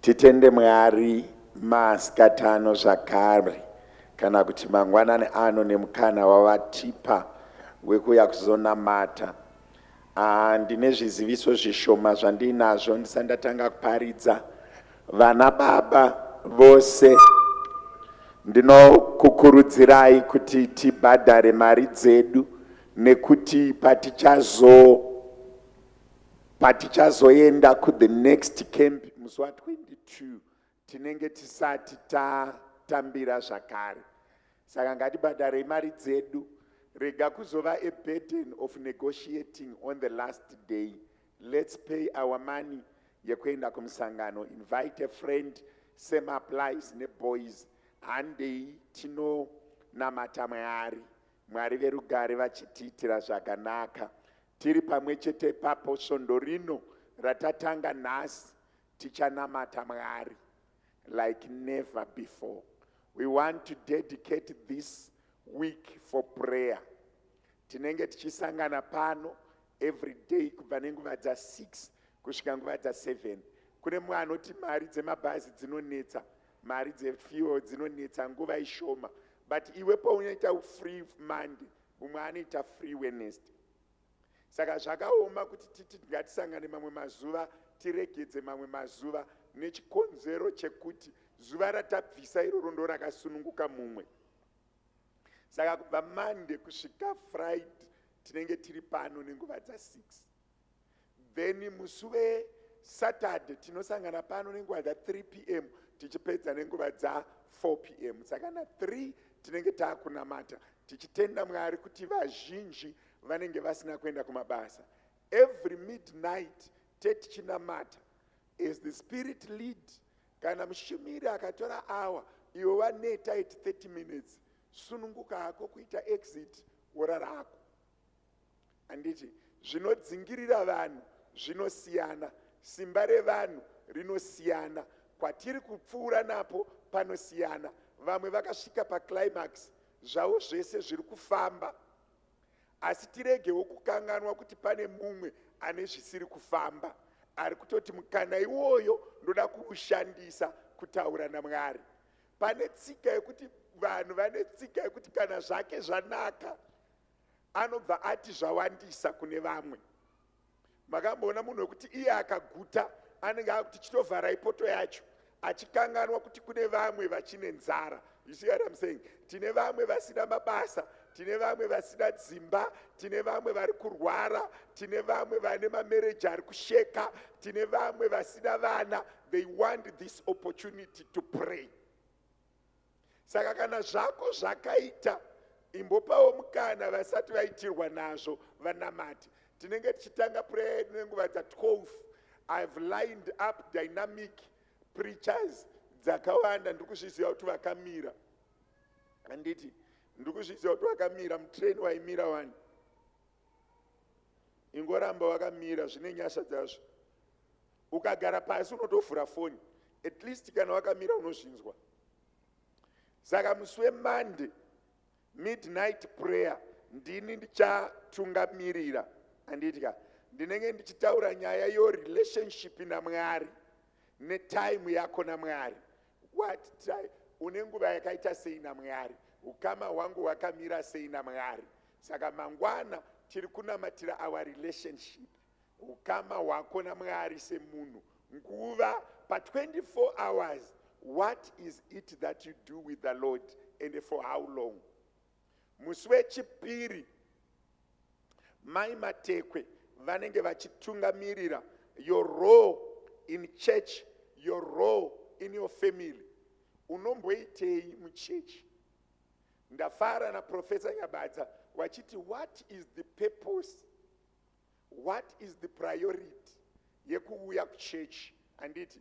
Titende Mwari masikati ano zvakare kana kuti mangwanani ano nemukana wavatipa wekuuya kuzonamata. Ah, ndine zviziviso zvishoma zvandinazvo ndisati ndatanga kuparidza. Vana baba vose ndinokukurudzirai kuti tibhadhare mari dzedu nekuti patichazo patichazoenda kuthe next camp musi wa 22 tinenge tisati tatambira zvakare. Saka ngatibhadharei mari dzedu. Rega kuzova a burden of negotiating on the last day. Let's pay our money yekuenda kumusangano. Invite a friend, same applies neboys. Handei tinonamata Mwari. Mwari verugare vachitiitira zvakanaka. Tiri pamwe chete ipapo svondo rino ratatanga nhasi tichanamata Mwari like never before. We want to dedicate this week for prayer. Tinenge tichisangana pano every day kubva nenguva dza6 kusvika nguva dza7. Kune mumwe anoti mari dzemabhazi dzinonetsa, mari dzefuel dzinonetsa, nguva ishoma. But iwe paunoita free Monday, mumwe anoita free Wednesday. Saka zvakaoma kuti titi ngatisangane mamwe mazuva tiregedze mamwe mazuva nechikonzero chekuti zuva ratabvisa iroro ndo rakasununguka mumwe. Saka kubva Monday kusvika Friday tinenge tiri pano nenguva dza6. Then musi weSaturday tinosangana pano nenguva dza3 p.m. tichipedza nenguva dza4 p.m. Saka na3 tinenge taakunamata tichitenda Mwari kuti vazhinji vanenge vasina kuenda kumabasa. Every midnight tetichinamata as the spirit lead. Kana mushumiri akatora hour iwe waneta at 30 minutes, sununguka hako kuita exit worara hako. Handiti zvinodzingirira vanhu zvinosiyana, simba revanhu rinosiyana, kwatiri kupfuura napo panosiyana. Vamwe vakasvika paclimax, zvavo zvese zviri kufamba, asi tiregewo kukanganwa kuti pane mumwe ane zvisiri kufamba ari kutoti mukana iwoyo ndoda kuushandisa kutaura naMwari. Pane tsika yekuti vanhu vane tsika yekuti kana zvake zvanaka anobva ati zvawandisa kune vamwe. Makamboona munhu wekuti iye akaguta anenge akuti chitovharai poto yacho, achikanganwa kuti kune vamwe vachine nzara. You see what I'm saying? Tine vamwe vasina mabasa, tine vamwe vasina dzimba, tine vamwe vari kurwara, tine vamwe vane mamereji ari kusheka, tine vamwe vasina vana. They want this opportunity to pray. Saka kana zvako zvakaita, imbopawo mukana vasati vaitirwa nazvo vanamati. Tinenge tichitanga prayer yedu nenguva dza12. I've lined up dynamic preachers dzakawanda. Ndiri kuzviziva kuti vakamira, handiti? Ndiri kuzviziva kuti vakamira mutrain waimira wani. Ingoramba wakamira, zvine nyasha dzazvo. Ukagara pasi unotovhura foni. At least kana wakamira unozvinzwa. Saka musi weMonday midnight prayer ndini ndichatungamirira, handitya? Ndinenge ndichitaura nyaya yorelationship naMwari netime yako naMwari. What time une nguva yakaita sei naMwari? Ukama hwangu hwakamira sei naMwari? Saka mangwana tiri kunamatira our relationship, ukama hwako naMwari semunhu. Nguva pa24 hours, what is it that you do with the Lord and for how long? Musi wechipiri Mai Matekwe vanenge vachitungamirira your role in church, your role in your family. Unomboitei muchechi? Ndafara naProfesa Nyabadza wachiti what is the purpose, what is the priority yekuuya kuchechi, handiti?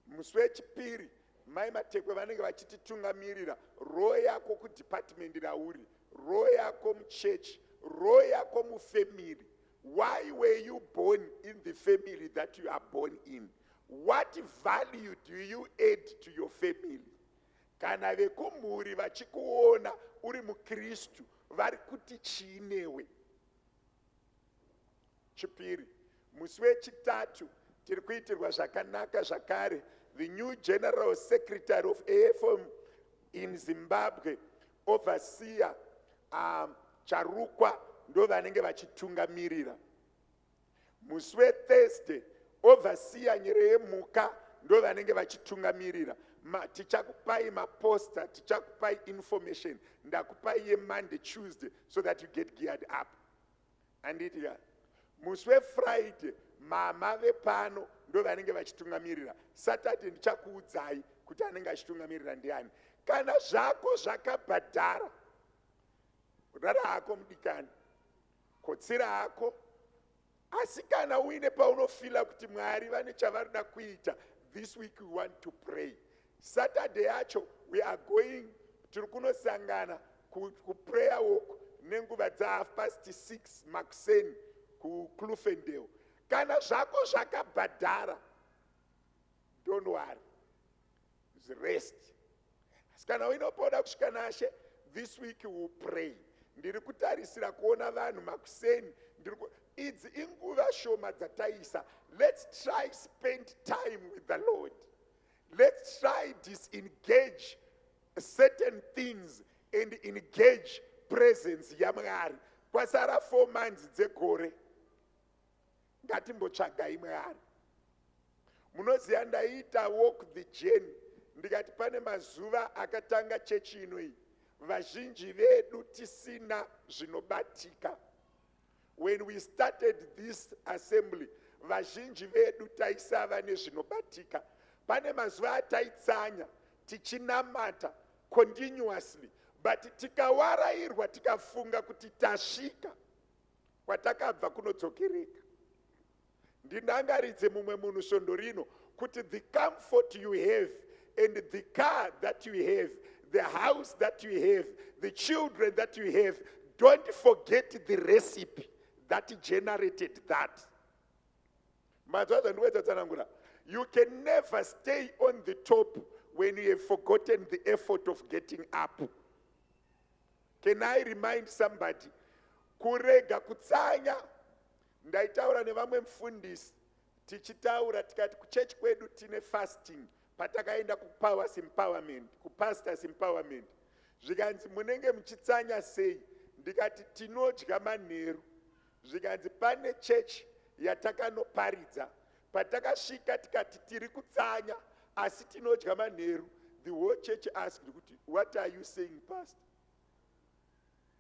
Musi wechipiri Mai Matekwe vanenge vachititungamirira role yako kudepartment rauri, role yako muchechi, role yako mufamily. Why were you born in the family that you are born in? What value do you add to your family? Kana vekumhuri vachikuona uri mukristu, vari kuti chiinewe? Chipiri. Musi wechitatu Tiri kuitirwa zvakanaka zvakare. The new general secretary of AFM in Zimbabwe, Overseer Charukwa, ndo vanenge vachitungamirira. Musi weThursday, Overseer Nyereyemhuka ndo vanenge vachitungamirira. Tichakupai maposter, tichakupai information. Ndakupai yeMonday, Tuesday, so that you get geared up. Handiti ya? Musi weFriday, mama vepano ndo vanenge vachitungamirira. Saturday ndichakuudzai kuti anenge achitungamirira ndiani. Kana zvako zvakabhadhara, rara hako mudikani, kotsira hako. Asi kana uine paunofeela kuti Mwari vane chavarida kuita, this week we want to pray. Saturday yacho we are going, tiri kunosangana kuprayer walk nenguva dza6:30 makuseni kuClovendale. Kana zvako zvakabhadhara, don't worry, rest. Asi kana uinopoda kusvika nashe, this week we will pray. Ndiri kutarisira kuona vanhu makuseni. Idzi inguva shoma dzataisa. Let's try spend time with the Lord. Let's try disengage certain things and engage presence yaMwari. Kwasara 4 months dzegore, ngatimbotsvagai Mwari. Munoziva, ndaiita walk the journey, ndikati pane mazuva akatanga chechi ino iyi, vazhinji vedu tisina zvinobatika. When we started this assembly, vazhinji vedu taisava nezvinobatika. Pane mazuva ataitsanya tichinamata continuously, but tikawarayirwa, tikafunga kuti tasvika kwatakabva, kunodzokereka. Ndindangaridze mumwe munhu svondo rino kuti the comfort you have and the car that you have, the house that you have, the children that you have, don't forget the recipe that generated that. Manzwa zvandikuedza tsanangura? You can never stay on the top when you have forgotten the effort of getting up. Can I remind somebody kurega kutsanya? Ndaitaura nevamwe mufundisi, tichitaura tikati kuchechi kwedu tine fasting. Patakaenda kupowers empowerment, kupastors empowerment, zvikanzi, "Munenge muchitsanya sei?" Ndikati, "Tinodya manheru." Zvikanzi, pane chechi yatakanoparidza, patakasvika tikati tiri kutsanya asi tinodya manheru, the whole church asked kuti, "What are you saying, pastor?"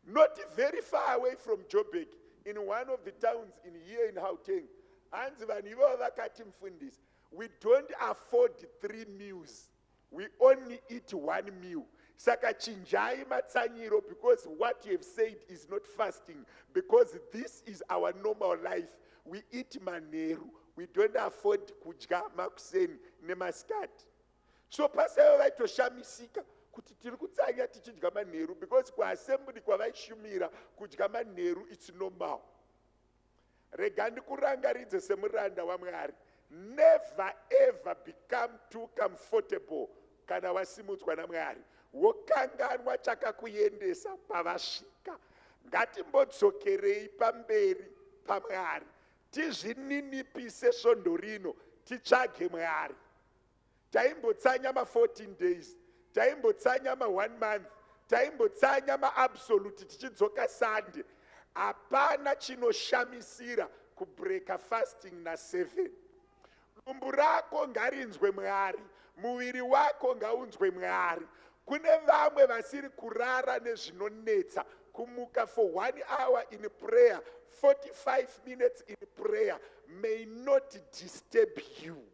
Not very far away from Joburg, in one of the towns in here in Gauteng, hanzi vanhu ivavo vakati, "Mufundisi, we don't afford three meals, we only eat one meal. Saka chinjai matsanyiro, because what you have said is not fasting, because this is our normal life. We eat manheru, we don't afford kudya makuseni nemasikati." So pasaivo vaitoshamisika kuti tiri kutsanya tichidya manheru, because kuassembly kwavaishumira, kudya manheru it's normal. Rega ndikurangaridze semuranda waMwari, never ever become too comfortable. Kana wasimudzwa naMwari, wokanganwa chakakuendesa pavasvika. Ngatimbodzokerei pamberi paMwari, tizvininipise svondo rino, titsvage Mwari. Taimbotsanya ma14 days, taimbotsanya ma1 month, taimbotsanya maabsolute tichidzoka Sunday. Hapana chinoshamisira kubreaka fasting na7. Dumbu rako ngarinzwe Mwari, muviri wako ngaunzwe Mwari. Kune vamwe vasiri kurara nezvinonetsa, kumuka for one hour in prayer, 45 minutes in prayer may not disturb you.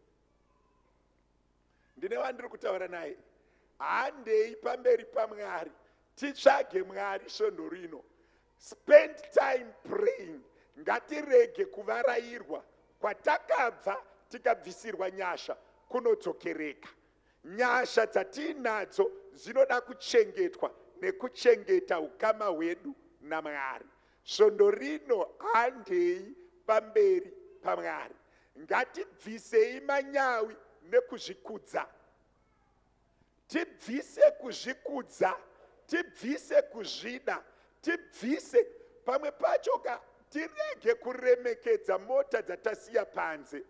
Ndine wandiri kutaura naye. Handei pamberi paMwari, titsvage Mwari svondo rino. Spend time praying. Ngatirege kuvarayirwa. Kwatakabva tikabvisirwa nyasha kunodzokereka. Nyasha dzatiinadzo dzinoda kuchengetwa nekuchengeta ukama hwedu naMwari. Svondo rino handei pamberi paMwari. Ngatibvisei manyawi nekuzvikudza, tibvise kuzvikudza, tibvise kuzvida, tibvise pamwe pacho ka, tirege kuremekedza mota dzatasiya panze.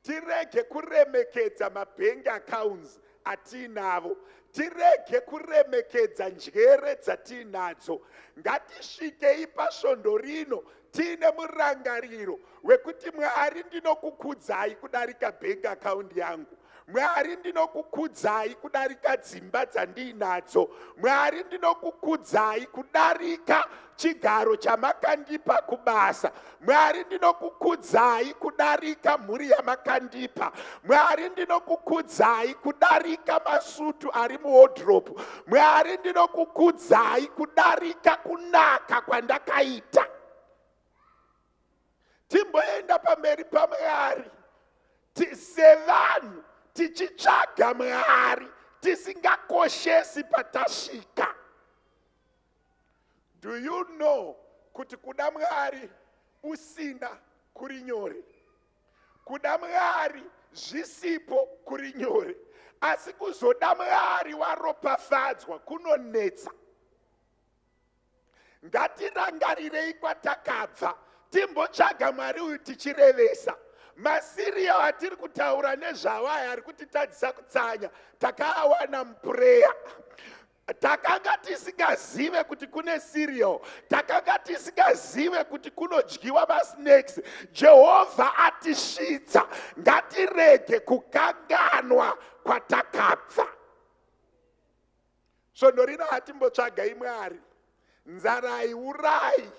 Tirege kuremekedza mabank accounts atiinavo, tirege kuremekedza njere dzatiinadzo. Ngatisvikei pasvondo rino tiine murangariro wekuti, "Mwari, ndinokukudzai kudarika bank account yangu. Mwari, ndinokukudzai kudarika dzimba dzandiinadzo. Mwari, ndinokukudzai kudarika chigaro chamakandipa kubasa. Mwari, ndinokukudzai kudarika mhuri yamakandipa. Mwari, ndinokukudzai kudarika masutu ari muwardrobe. Mwari, ndinokukudzai kudarika kunaka kwandakaita." Timboenda pamberi paMwari sevanhu tichitsvaga Mwari, tisingakoshesi patasvika. Do you know kuti kuda Mwari usina kuri nyore, kuda Mwari zvisipo kuri nyore, asi kuzoda Mwari waropafadzwa kunonetsa? Ngatirangarirei kwatakabva, timbotsvaga Mwari uyu tichirevesa. Macereal atiri kutaura nezvawo aya ari kutitadzisa kutsanya, takaawana muprayer. Takanga tisingazive kuti kune cereal, takanga tisingazive kuti kunodyiwa masnacks. Jehovha atisvitsa, ngatirege kukanganwa kwatakabva. Svondo rino hatimbotsvagai Mwari. Nzara haiurayi,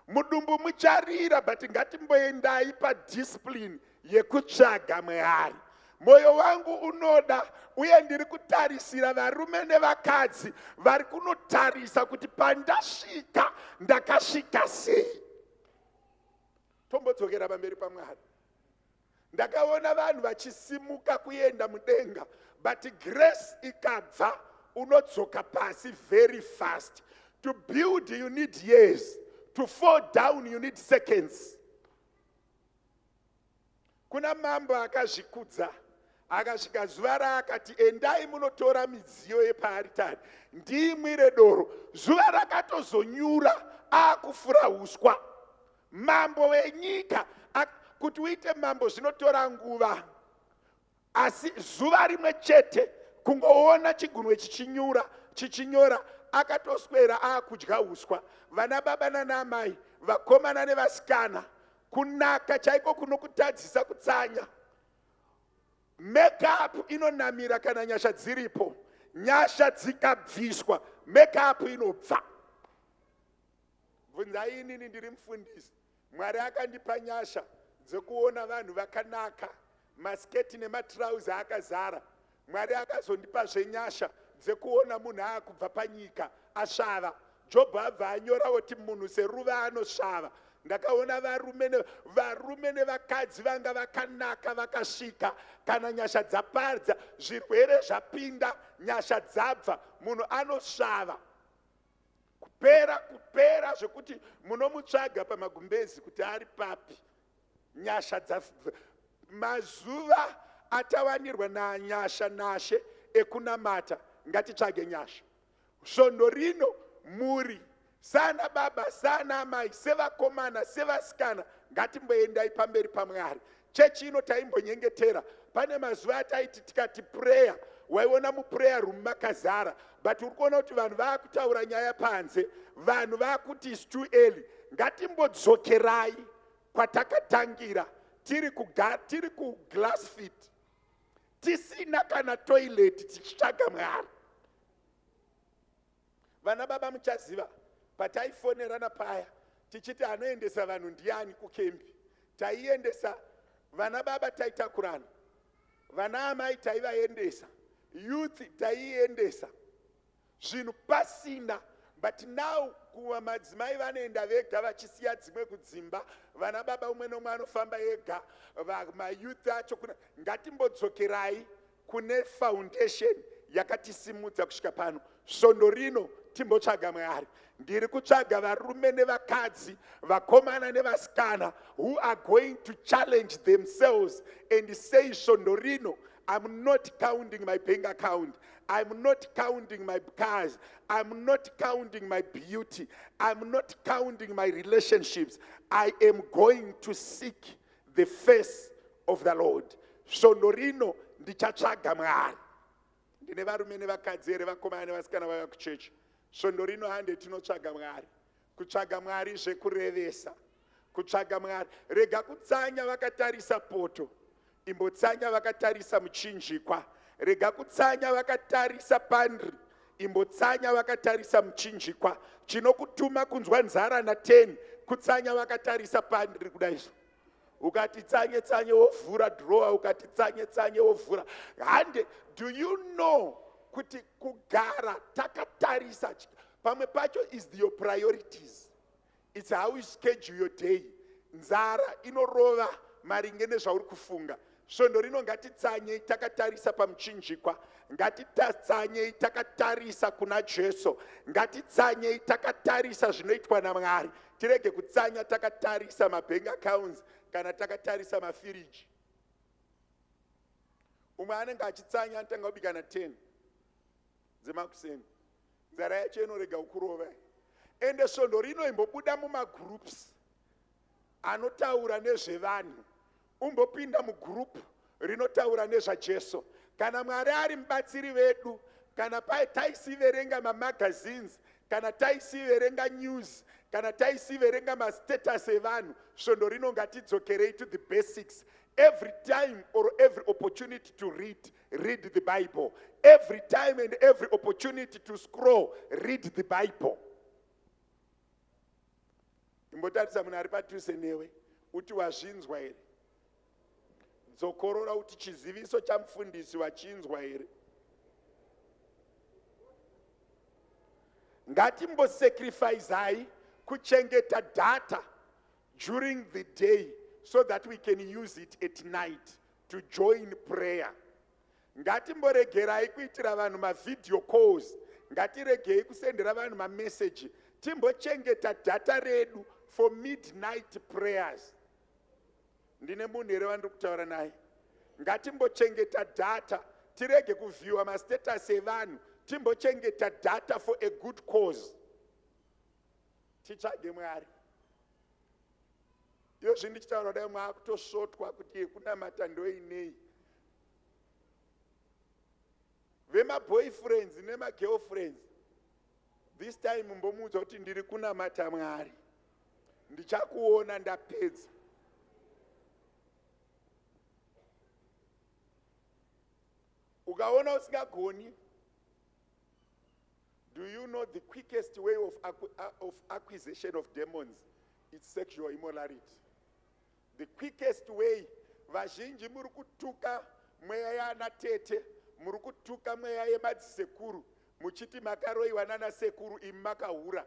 mudumbu mucharira, but ngatimboendai padiscipline yekutsvaga Mwari. Mwoyo wangu unoda uye ndiri kutarisira varume nevakadzi vari kunotarisa kuti pandasvika ndakasvika sei. Tombodzokera pamberi paMwari. Ndakaona vanhu vachisimuka kuenda mudenga, but grace ikabva, unodzoka pasi very fast. To build, you need years. To fall down, you need seconds. Kuna mambo akazvikudza, akasvika zuva raakati, "Endai munotora midziyo yepaaritari ndiimwire doro." Zuva rakatozonyura aakufura uswa. Mambo wenyika, kuti uite mambo zvinotora nguva, asi zuva rimwe chete kungoona chigunwe chichinyura chichinyora, akatoswera aakudya uswa. Vana baba nana vakomana nevasikana, kunaka chaiko kunokutadzisa kutsanya. Makeup inonamira kana nyasha dziripo. Nyasha dzikabviswa, makeup inobva. Bvunzai inini, ndiri mufundisi. Mwari akandipa nyasha dzekuona vanhu vakanaka, masiketi nematirauzi akazara. Mwari akazondipazve nyasha dzekuona munhu aakubva panyika asvava. Jobho abva anyora kuti munhu seruva anosvava. Ndakaona varume nevakadzi vanga vakanaka, vakasvika, kana nyasha dzaparadza, zvirwere zvapinda, nyasha dzabva, munhu anosvava kupera kupera, zvekuti munomutsvaga pamagumbezi kuti ari papi. Nyasha dza mazuva atawanirwa nanyasha nashe ekunamata, ngatitsvage nyasha. Svondo rino muri sana baba, sana amai, sevakomana, sevasikana, ngatimboendai pamberi paMwari. Chechi ino taimbonyengetera. Pane mazuva ataiti tikati prayer, waiona muprayer room makazara, but uri kuona kuti vanhu vaakutaura nyaya panze, vanhu vaakuti is too early. Ngatimbodzokerai kwatakatangira, tiri kuglass fit, tisina kana toilet, tichitsvaga Mwari. Vana baba muchaziva pataifonerana paya tichiti anoendesa vanhu ndiani kucamp. Taiendesa vana baba, taitakurana vana amai, taivaendesa youth, taiendesa zvinhu pasina. But now kuva madzimai vanoenda vega vachisiya dzimwe kudzimba, vana baba umwe nomwe anofamba ega, mayouth acho kuna. Ngatimbodzokerai kune foundation yakatisimudza kusvika pano. Svondo rino timbotsvaga Mwari. Ndiri kutsvaga varume nevakadzi, vakomana nevasikana who are going to challenge themselves and say, "Svondo rino I'm not counting my bank account, I'm not counting my cars, I'm not counting my beauty, I'm not counting my relationships. I am going to seek the face of God." the face of the Lord. Svondo rino ndichatsvaga Mwari. Ndine varume nevakadzi here, vakomana nevasikana vauya kuchechi? Svondo rino hande tinotsvaga Mwari. Kutsvaga Mwari zvekurevesa. Kutsvaga Mwari. Rega kutsanya vakatarisa poto. Imbotsanya vakatarisa muchinjikwa. Rega kutsanya vakatarisa pandri. Imbotsanya vakatarisa muchinjikwa. Chinokutuma kunzwa nzara na 10 kutsanya vakatarisa pandri kudai so. Ukati tsanye tsanye wovhura drawer, ukati tsanye tsanye wovhura. Hande, do you know kuti kugara takatarisa pamwe pacho is your priorities. It's how you schedule your day. Nzara inorova maringe nezvauri kufunga. Svondo rino ngatitsanyei takatarisa pamuchinjikwa. Ngatitsanyei takatarisa kuna Jesu. Ngatitsanyei takatarisa zvinoitwa naMwari. Tirege kutsanya takatarisa mabank accounts kana takatarisa mafiriji. Umwe anenge achitsanya anotanga kubika na 10 dzemakuseni. Nzara yacho inorega kukurova. Ende svondo rino imbobuda mumagroups anotaura nezvevanhu. Umbopinda mugroup rinotaura nezvaJesu. Kana Mwari ari mubatsiri vedu, kana taisiverenga mamagazines, kana taisiverenga news, kana taisiverenga mastatus evanhu, svondo rino ngatidzokerei to the basics. Every time or every opportunity to read, read the Bible. Every time and every opportunity to scroll, read the Bible. Imbotarisa munhu ari padhuze newe, uti wazvinzwa here? Dzokorora uti chiziviso chamufundisi wachinzwa here? Ngatimbosacrificai kuchengeta data during the day so that we can use it at night to join prayer. Ngatimboregerai kuitira vanhu mavideo calls. Ngatiregei kusendera vanhu mameseji. Timbochengeta data redu for midnight prayers. Ndine munhu here vandiri kutaura naye? Ngatimbochengeta data, tirege kuviewa mastatus evanhu. Timbochengeta data for a good cause. Titsvage Mwari. Iyozvi ndichitaura kudai maakutosvotwa kuti yekunamata ndoinei. Vemaboyfriends nemagirlfriends, this time mbomuudza kuti ndiri kunamata Mwari. Ndichakuona ndapedza. Ukaona usingagoni, do you know the quickest way of acquisition of demons? It's sexual immorality. The quickest way, vazhinji muri kutuka mweya yana tete, muri kutuka mweya yemadzisekuru, muchiti makaroiwa nana sekuru, imi makahura.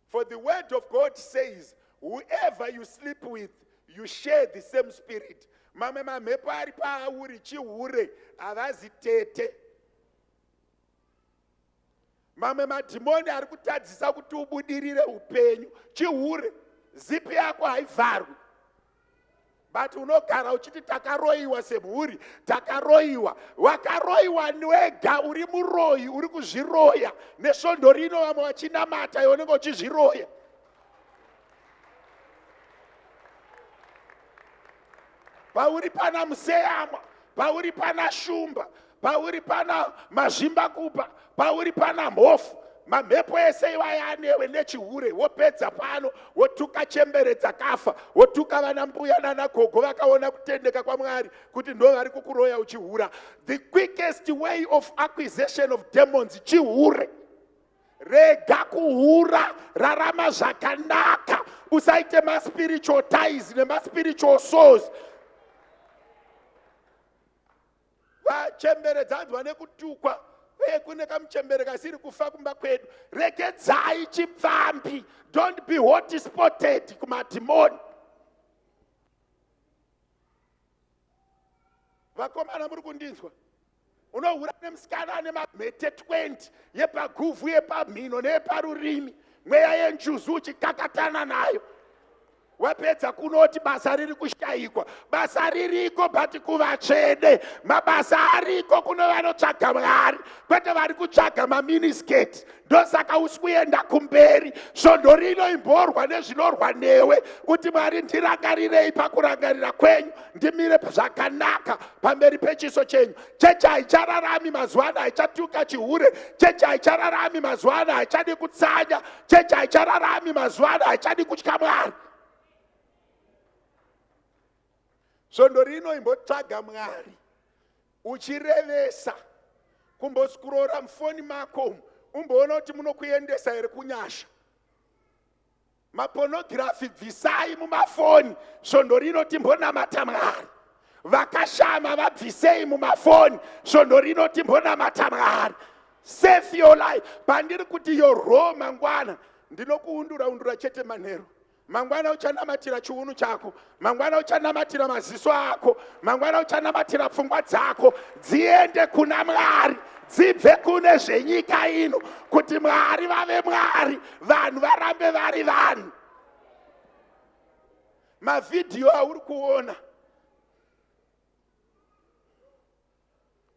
For the word of God says, whoever you sleep with, you share the same spirit. Mamwe mamhepo ari pauri chihure, havazi tete. Mamwe madhimoni ari kutadzisa kuti ubudirire upenyu, chihure, zipi yako haivharwi. But unogara uchiti takaroiwa semhuri, takaroiwa. Wakaroiwa wega, uri muroyi, uri kuzviroya. Nesvondo rino vamwe vachinamata, iwe unenge uchizviroya. Pauri pana Museyamwa, pauri pana Shumba, pauri pana Mazvimbakupa, pauri pana Mhofu, mamhepo ese iwaya anewe nechihure. Wopedza pano wotuka chembere dzakafa, wotuka vana mbuya nana gogo vakaona kutendeka kwaMwari kuti ndo vari kukuroya uchihura. The quickest way of acquisition of demons, chihure. Rega kuhura, rarama zvakanaka, usaite maspiritual ties nemaspiritual souls. Vachembere dzanzwa nekutukwa, uye kune kamuchembere kasiri kufa kumba kwedu. Regedzai chipfambi. Don't be hot spotted kumadhimoni. Vakomana muri kundinzwa? Unohura nemusikana ane mamhete 20 yepaguvhu, yepamhino neyeparurimi, mweya yenjuzu uchikakatana nayo. Wapedza kunoti basa riri kushayikwa. Basa ririko but kuvatsvene. Mabasa ariko kuno vanotsvaga Mwari, kwete vari kutsvaga maminiskirt. Ndosaka usi kuenda kumberi. Svondo rino imborwa nezvinorwa newe kuti Mwari ndirangarirei pakurangarira kwenyu, ndimire zvakanaka pamberi pechiso chenyu. Chechi haichararami mazuva ano, haichatuka chihure. Chechi haichararami mazuva ano, haichadi kutsanya. Chechi haichararami mazuva ano, haichadi kutya Mwari. Svondo rino imbotsvaga Mwari uchirevesa, kumboscrolla mufoni mako umboona kuti munokuendesa here kunyasha. Mapornography bvisai mumafoni. Svondo rino timbonamata Mwari. Vakashama vabvisei mumafoni. Svondo rino timbonamata Mwari. Save your life. Pandiri kuti your mangwana ndinokuundura undura chete manheru. Mangwana uchanamatira chiunu chako, mangwana uchanamatira maziso ako, mangwana uchanamatira pfungwa dzako, dziende kuna Mwari, dzibve kune zvenyika ino, kuti Mwari vave Mwari, vanhu varambe vari vanhu. Mavhidhiyo auri kuona,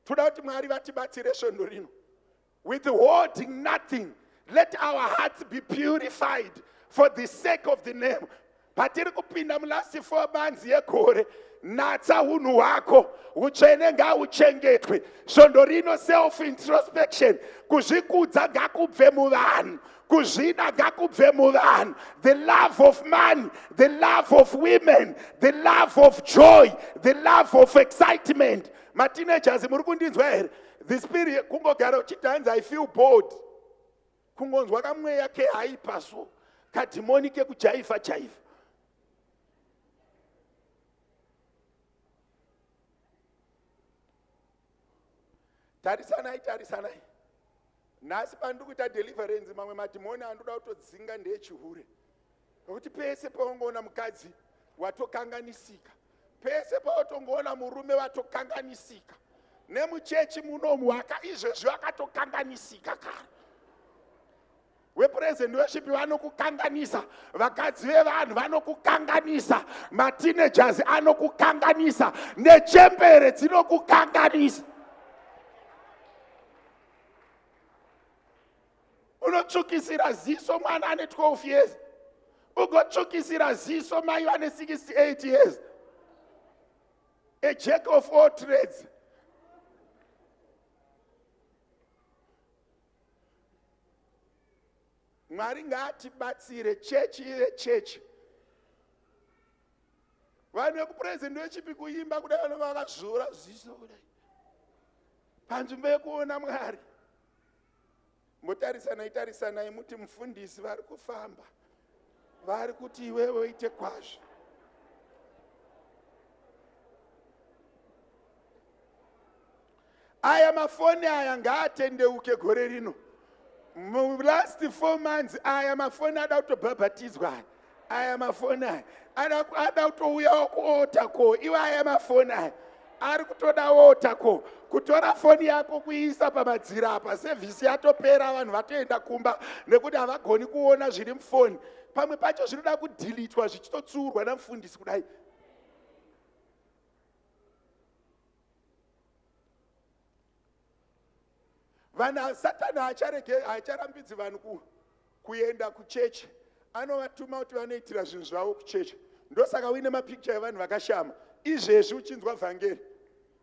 toda kuti Mwari vatibatsire svondo rino. Withholding nothing, let our hearts be purified for the sake of the name. Patiri kupinda mulast 4 months yegore, natsa unhu hwako, hutsvene ngauchengetwe. Svondo rino self introspection, kuzvikudza ngakubve muvanhu, kuzvida ngakubve muvanhu. The love of money, the love of women, the love of joy, the love of excitement. Mateenagers muri kundinzwa here? The spirit kungogara uchidhanza, I feel bored. Kungonzwa kamweya kehaipa so, kadhimoni kekujaifa jaifa. Tarisanai, tarisanai. Nhasi pandiri kuita deliverance, mamwe madhimoni andoda kutodzinga ndeechihure. Nokuti pese paungoona mukadzi watokanganisika, pese pawatongoona murume watokanganisika, nemuchechi munomu waka izvezvi wakatokanganisika kare. Wepresent worship vanokukanganisa, vakadzi vevanhu vanokukanganisa, mateenagers anokukanganisa, nechembere dzinokukanganisa. Unotsvukisira ziso mwana ane 12 years, ugotsvukisira ziso mai vane 68 years. A jack of all trades. Mwari ngaatibatsire, chechi ive chechi. Vanhu vekupresent worship kuimba kudai vanenge vakazvura ziso kudai panzvimbo yekuona Mwari. Mbotarisanai, tarisanai, muti mufundisi vari kufamba, vari kuti iwewe uite kwazvo. Aya mafoni aya ngaatendeuke gore rino. Last 4 months aya mafoni ada kutobhabhatidzwa. Aya aya mafoni aya ada kutouyawo kuota ko. Iwo aya mafoni aya ari kutoda wota ko. Kutora foni yako kuiisa pamadziro apa, sevhisi yatopera, vanhu vatoenda kumba nekuti havagoni kuona zviri mufoni. Pamwe pacho zvinoda kudhilitwa zvichitotsuurwa namufundisi kudai. Vanhu Satani haacharambidzi vanhu kuenda kuchechi, anovatuma kuti vanoitira zvinhu zvavo kuchechi. Ndosaka uine mapikicha evanhu vakashama izvezvi uchinzwa vhangeri,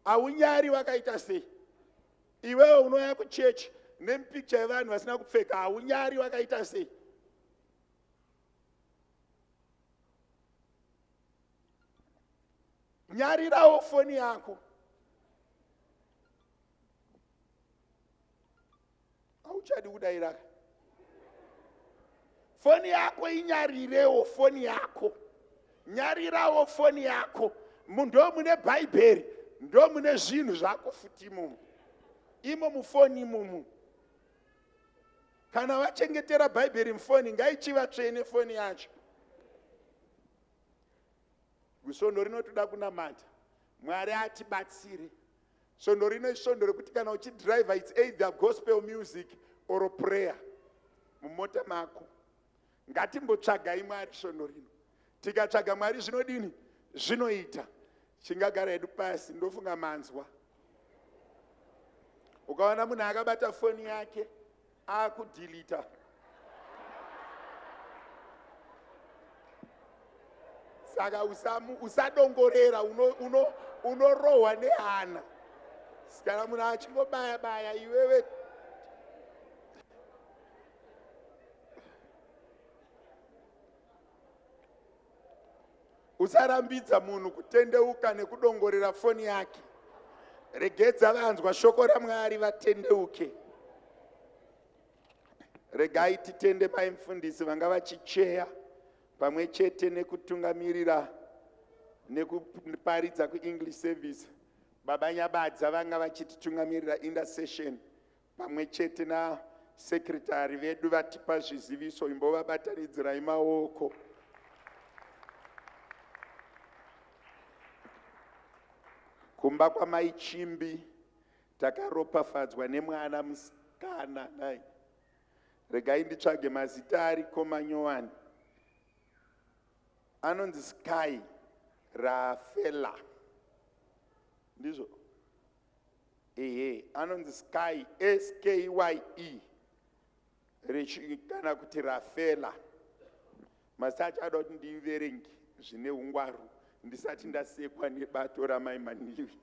haunyari wakaita sei? Iwewe unouya kuchechi nemipikicha yevanhu vasina kupfeka, haunyari wakaita sei? Nyarirawo foni yako. Hauchadi kudairaka foni yako, inyarirewo foni yako, nyarirawo foni yako. Ndo mune Bhaibheri, ndo mune zvinhu zvako futi imomo, imo mufoni imomo. Kana vachengetera Bhaibheri mufoni, ngaichiva tsvene foni yacho. Svondo rino toda kunamata Mwari atibatsire. Svondo rino isvondo rekuti kana uchidhiraivha, it's either gospel music or prayer mumota mako. Ngatimbotsvagai Mwari svondo rino. Tikatsvaga Mwari zvinodini? Zvinoita. Chingagara hedu pasi, ndofunga manzwa. Ukaona munhu akabata foni yake akudhilita saka usadongorera unorohwa uno, uno nehana. Kana munhu achingobaya baya iwewe Usarambidza munhu kutendeuka nekudongorera foni yake. Regedza vanzwa shoko raMwari vatendeuke. Regai titende mai mufundisi vanga vachicheya pamwe chete nekutungamirira nekuparidza kuEnglish service. Baba Nyabadza vanga vachititungamirira intercession pamwe chete nasecretary vedu vatipa zviziviso imbovabatanidzirai maoko kumba kwamai chimbi takaropafadzwa nemwana musikana nai regai nditsvage mazita ariko manyowani anonzi sky rafela ndizvo Ehe, anonzi Sky, S-K-Y-E, kana kuti Rafela. Mazita acho ada kuti ndiverenge zvine ungwaru ndisati ndasekwa nebato ramai Manivi.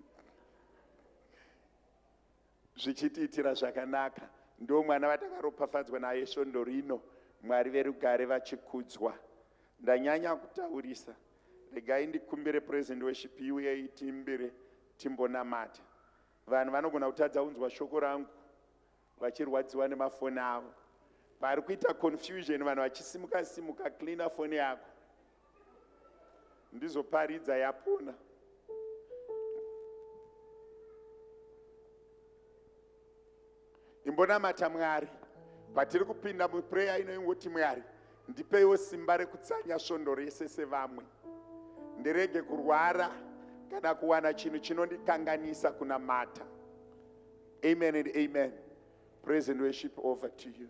Zvichitiitira zvakanaka. Ndo mwana vatakaropafadzwa naye svondo rino. Mwari verugare vachikudzwa. Ndanyanya kutaurisa. Regai ndikumbire praise and worship iuye itiimbire timbonamata. Vanhu vanogona kutadza kunzwa shoko rangu vachirwadziwa nemafoni avo. Pari kuita confusion vanhu vachisimuka simuka cleaner foni yako. Ndizoparidza yapona. Imbonamata Mwari. Patiri kupinda muprayer ino ingoti Mwari ndipeiwo simba rekutsanya svondo rese sevamwe. Ndirege kurwara kana kuwana chinhu chinondikanganisa kunamata. Amen and amen. Praise and worship over to you.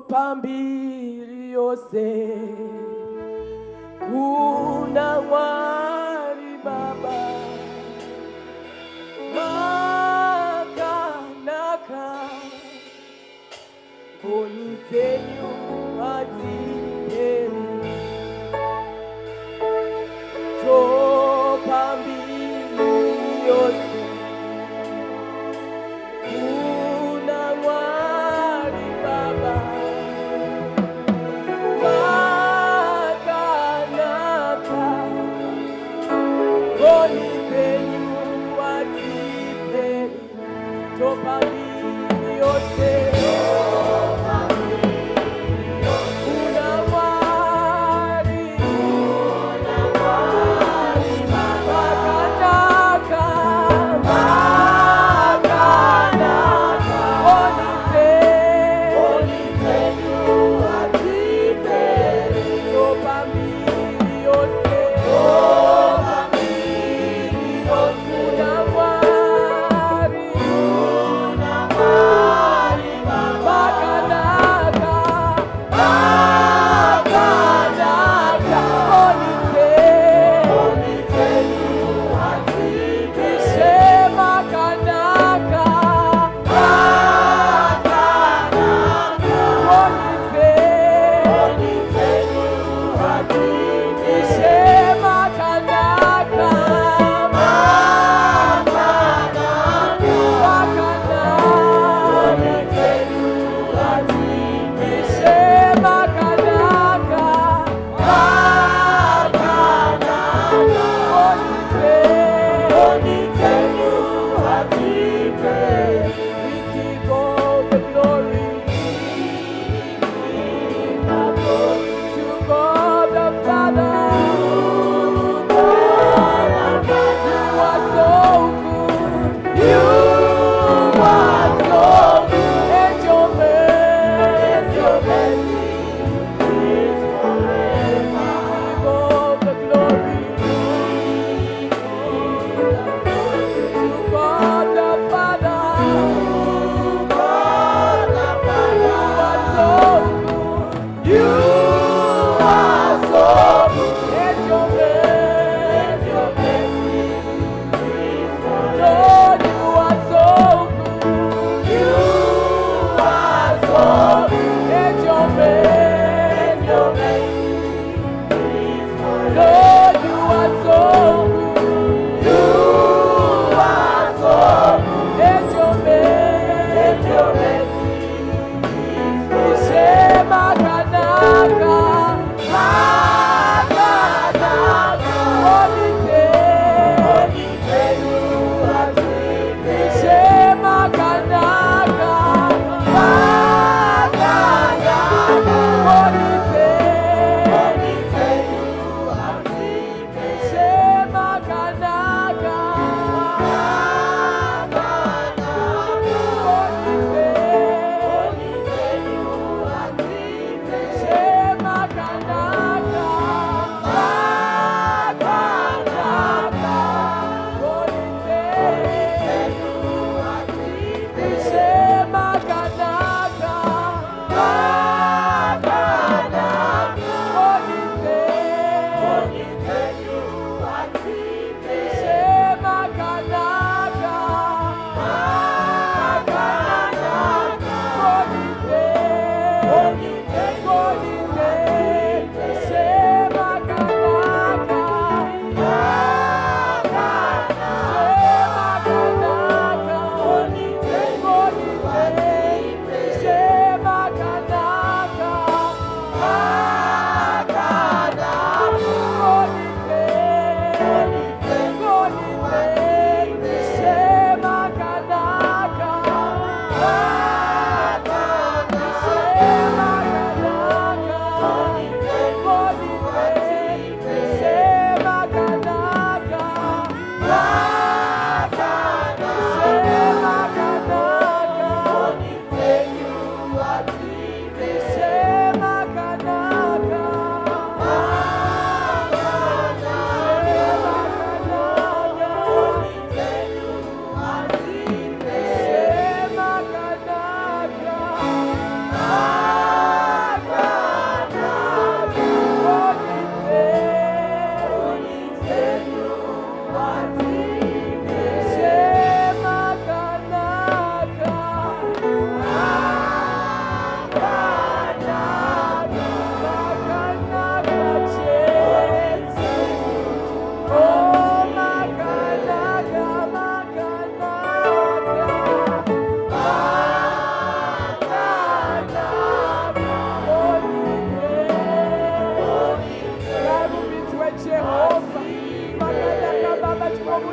Pambiri yose kuna Mwari Baba makanaka ngoni dzenyu hadziperi topa mbiri yose kuna Mwari Baba makanaka ngoni dzenyu hadziperi topa mbiri yose kuna Mwari makanaka makanaka ngoni dzenyu hadziperi topa mbiri yose kuna Mwari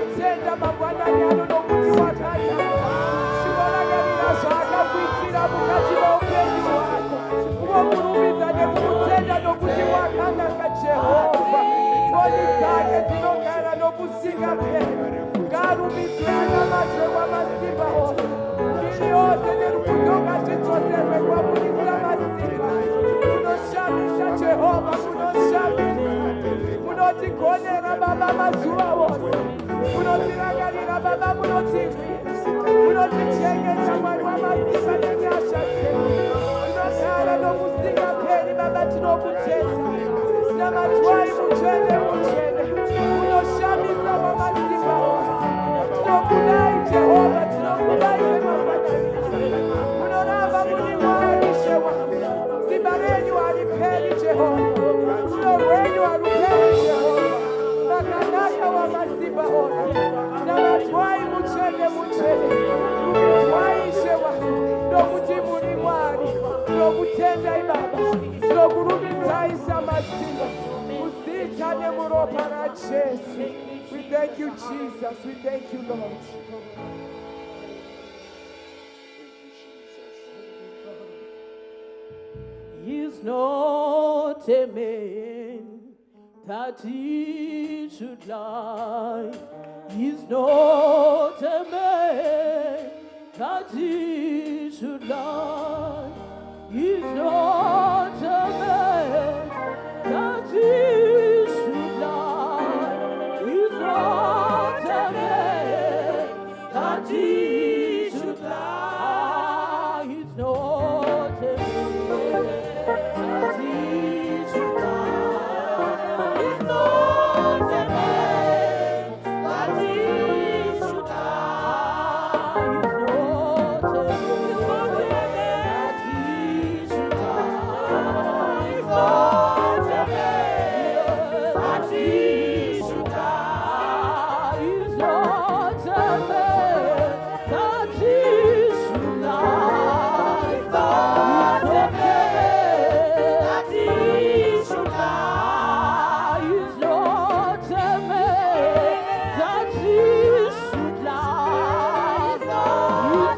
Tinomutenda mangwanani ano nokuti wakanaka. Chinorangarira zvaakakuitira mukati meupenyu hwako. Ungomurumbidza nekumutenda nokuti wakanaka Jehovha. Ngoni dzake dzinogara nokusingaperi. Ngaarumbidzwe anamatwe wamasimba ose. Mbiri yose nerukudzo ngazvidzoserwe kwamuri Samasimba. Munoshamisa Jehovha, munoshamisa. Munotigonera Baba mazuva ose. Munotirangarira Baba, munotirwira. Munotichengeta Mwari wamasimba nenyasha dzenyu. Tinogara nokusingaperi Baba, tinokutenda. Namatwai mutsvene mutsvene. Munoshamisa wamasimba ose. Tinokudai Jehovha, tinokudai nemangwanani. Munoramba muri Mwari Ishe wangu. Simba renyu hariperi Jehovha. Rudo rwenyu haruperi Jehovha. Makanaka wamasimba ose. Namatwai mutsvene mutsvene. Rumbidzwai Ishe wangu. Nokuti muri Mwari. Tinokutendai Baba. Tinokurumbidzai Samasimba. Muzita nemuropa raJesu. We thank you, Jesus. We thank you, Lord. Thank you, Jesus. He's not a man that he should lie. He's not a man that he should lie. He's not a man that he should lie. He's not a man that he should lie. He's not a man that he should lie. He's not a man that he should lie. He's not a man that he should lie. He's not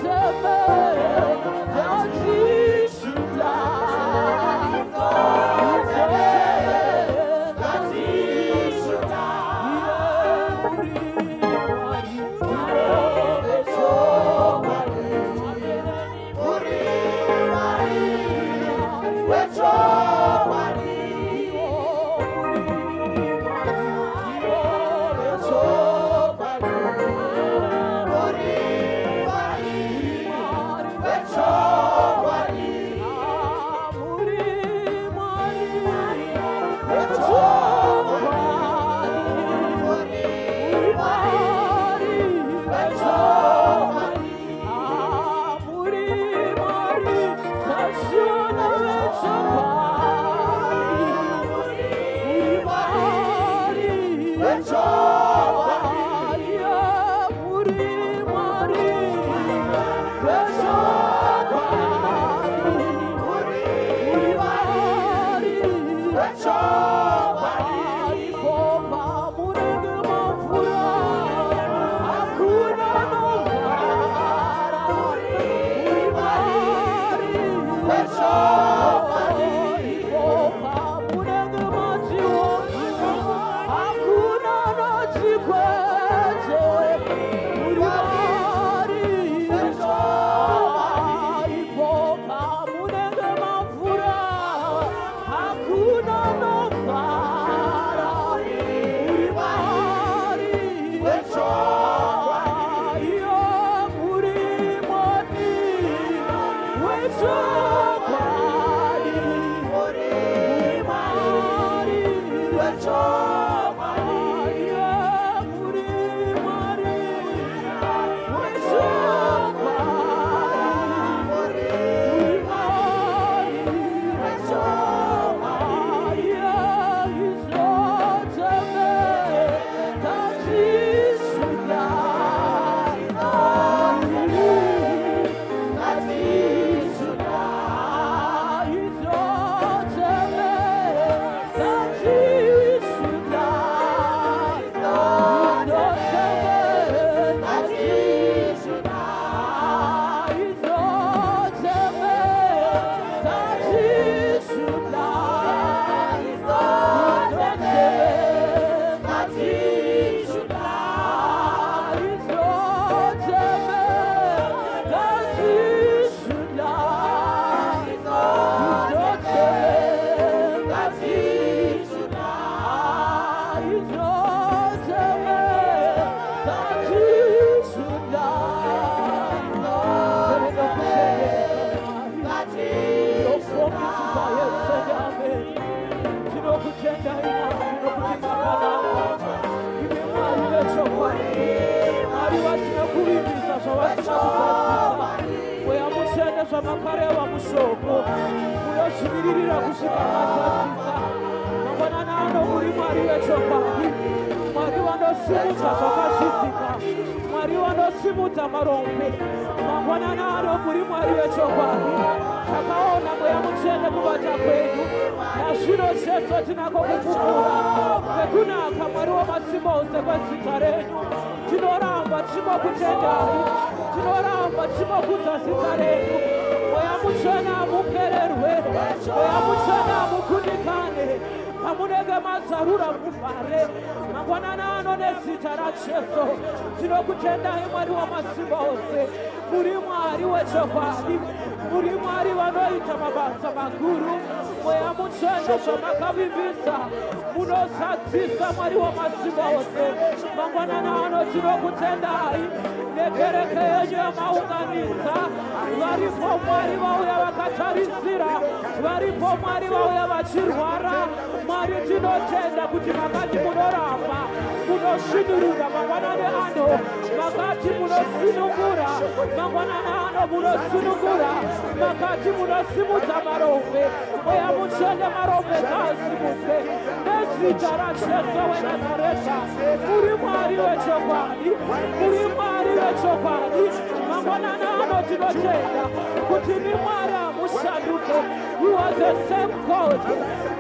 a man that he should lie. He's not a man that he should lie. He's not a man that he should lie. He's not a man that he should lie. He's not a man that he should lie. He's not a man that he should lie. He's not a man that he should lie. Tinokutendai Mwari nokuti makanaka. Imi Mwari vechokwadi, Mwari vasina kuvimbisa zvavasina kuzadzisa. Mweya Mutsvene, zvamakareva mushoko munozvimiririra kusvika mazadzisa. Mangwanani ano muri Mwari vechokwadi, Mwari vanosimudza zvakazvidzika, Mwari vanosimudza marombe. Mangwanani ano muri Mwari vechokwadi. Takaona Mweya Mutsvene kubata kwenyu, nazvino Jesu tinako kupupura kwekunaka, Mwari wamasimba ose, kwezita renyu. Tinoramba tichingokutendai, tinoramba tichingokudza zita renyu. Mweya Mutsvene, hamupererwe. Mweya Mutsvene, hamukundikane. Pamunenge mazarura, muvhare. Mangwanani ano, nezita raJesu, tinokutendai, Mwari wamasimba ose. Muri Mwari wechokwadi, muri Mwari vanoita mabasa makuru. Mweya Mutsvene, zvamakavimbisa munozadzisa, Mwari wamasimba ose. Mangwanani ano tinokutendai nekereke yenyu yamaunganidza. Varipo, Mwari, vauya vakatarisira. Varipo, Mwari, vauya vachirwara. Mwari, tinotenda kuti makati munoramba munosvinurura. Mangwanani ano makati munosunungura. Mangwanani ano munosunungura. Makati munosimudza marombe. Mweya Mutsvene, marombe ngaasimudzwe nezita raJesu weNazareta. Muri Mwari wechokwadi, muri Mwari wechokwadi. Mangwanani ano tinotenda kuti ni Mwari hamushanduke. You are the same God.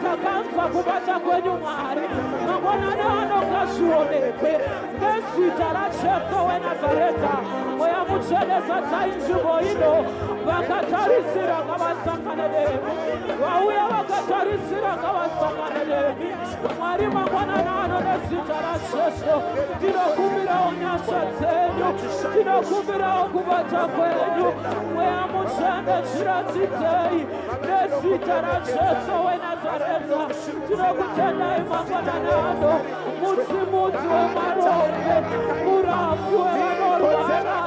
Takanzwa kubata kwenyu, Mwari. Mangwanani ano ngazvionekwe nezita raJesu weNazareta. Mweya Mutsvene, zadzai nzvimbo ino. Vakatarisira ngavasangane nemi. Vauya vakatarisira ngavasangane nemi, Mwari. Mangwanani ano, nezita raJesu, tinokumbirawo nyasha dzenyu, tinokumbirawo kubata kwenyu. Mweya Mutsvene, zviratidzei nezita raJesu weNazareta. Tinokutendai mangwanani ano, musimudzi wemarombe, murapi wevanorwara,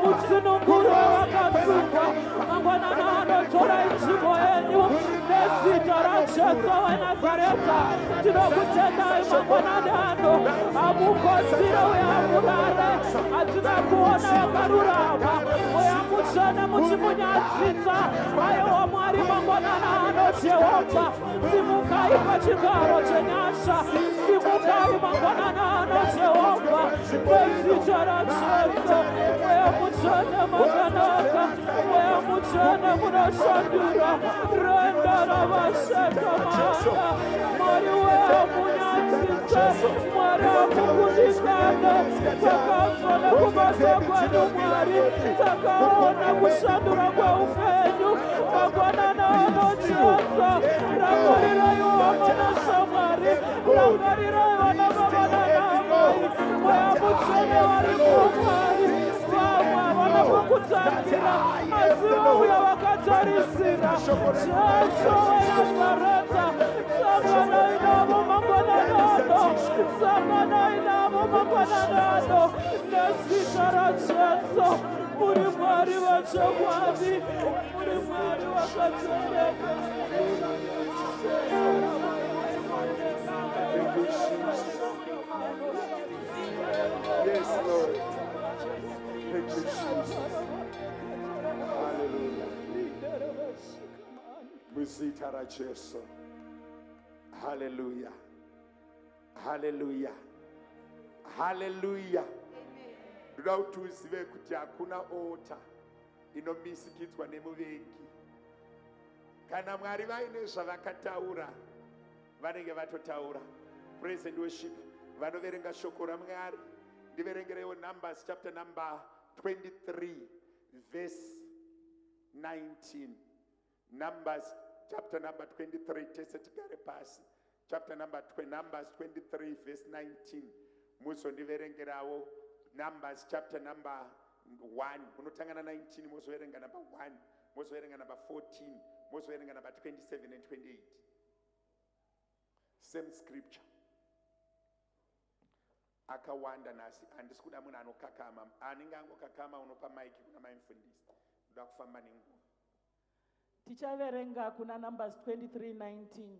musununguri wevakasungwa. Mangwanani ano torai nzvimbo yenyu nezita raJesu weNazareta. Tinokutendai mangwanani ano, hamukotsire uye hamurare. Hatina kuona vakarurama, Mweya Mutsvene, muchimunyadzisa. Aiwa, Mwari, mangwanani ano, Jehovha, simukai pachigaro chenyasha. Simukai mangwanani ano, Jehovha, nezita raJesu. Mweya Mutsvene, makanaka. Mweya Mutsvene, munoshandura renda ravaseka mana. Mwari weamunyadzise, Mwari hamukundikane. Takanzwa nekubata kwenyu, Mwari. Takaona kushandura kweupenyu. Mangwanani ano, Jesu, rangariraiwo vamana Mwari, rangarirai vana baba nanamai. Mweya Mutsvene, varipo, Mwari. Vamwe havana kukutangira, asi vauya vakatarisira. Jesu weNazareta, sanganai navo mangwanani ano, sanganai navo mangwanani ano nezita raJesu. Muri Mwari vachokwadi, muri Mwari vakatendeka. Thank you, Jesus. Yes, Lord. Thank you, Jesus. Hallelujah. Muzita raJesu. Hallelujah. Hallelujah. Hallelujah. Ndoda kuti uzive kuti hakuna altar inomisikidzwa nemuvengi. Kana Mwari vaine zvavakataura, vanenge vatotaura. Praise and worship, vanoverenga shoko raMwari, ndiverengerewo Numbers chapter number 23 verse 19. Numbers chapter number 23. Tese tigare pasi. Chapter number Numbers 23 verse 19. Muzondiverengerawo Numbers chapter number 1. Unotanga na19, mozoverenga number 1, mozoverenga number 14, mozoverenga number 27 and 28. Same scripture. Akawanda nhasi, handisi kuda munhu anokakama. Anenge angokakama, unopa maiki kuna mai mufundisi. Ndoda kufamba nenguva. Tichaverenga kuna Numbers 23:19.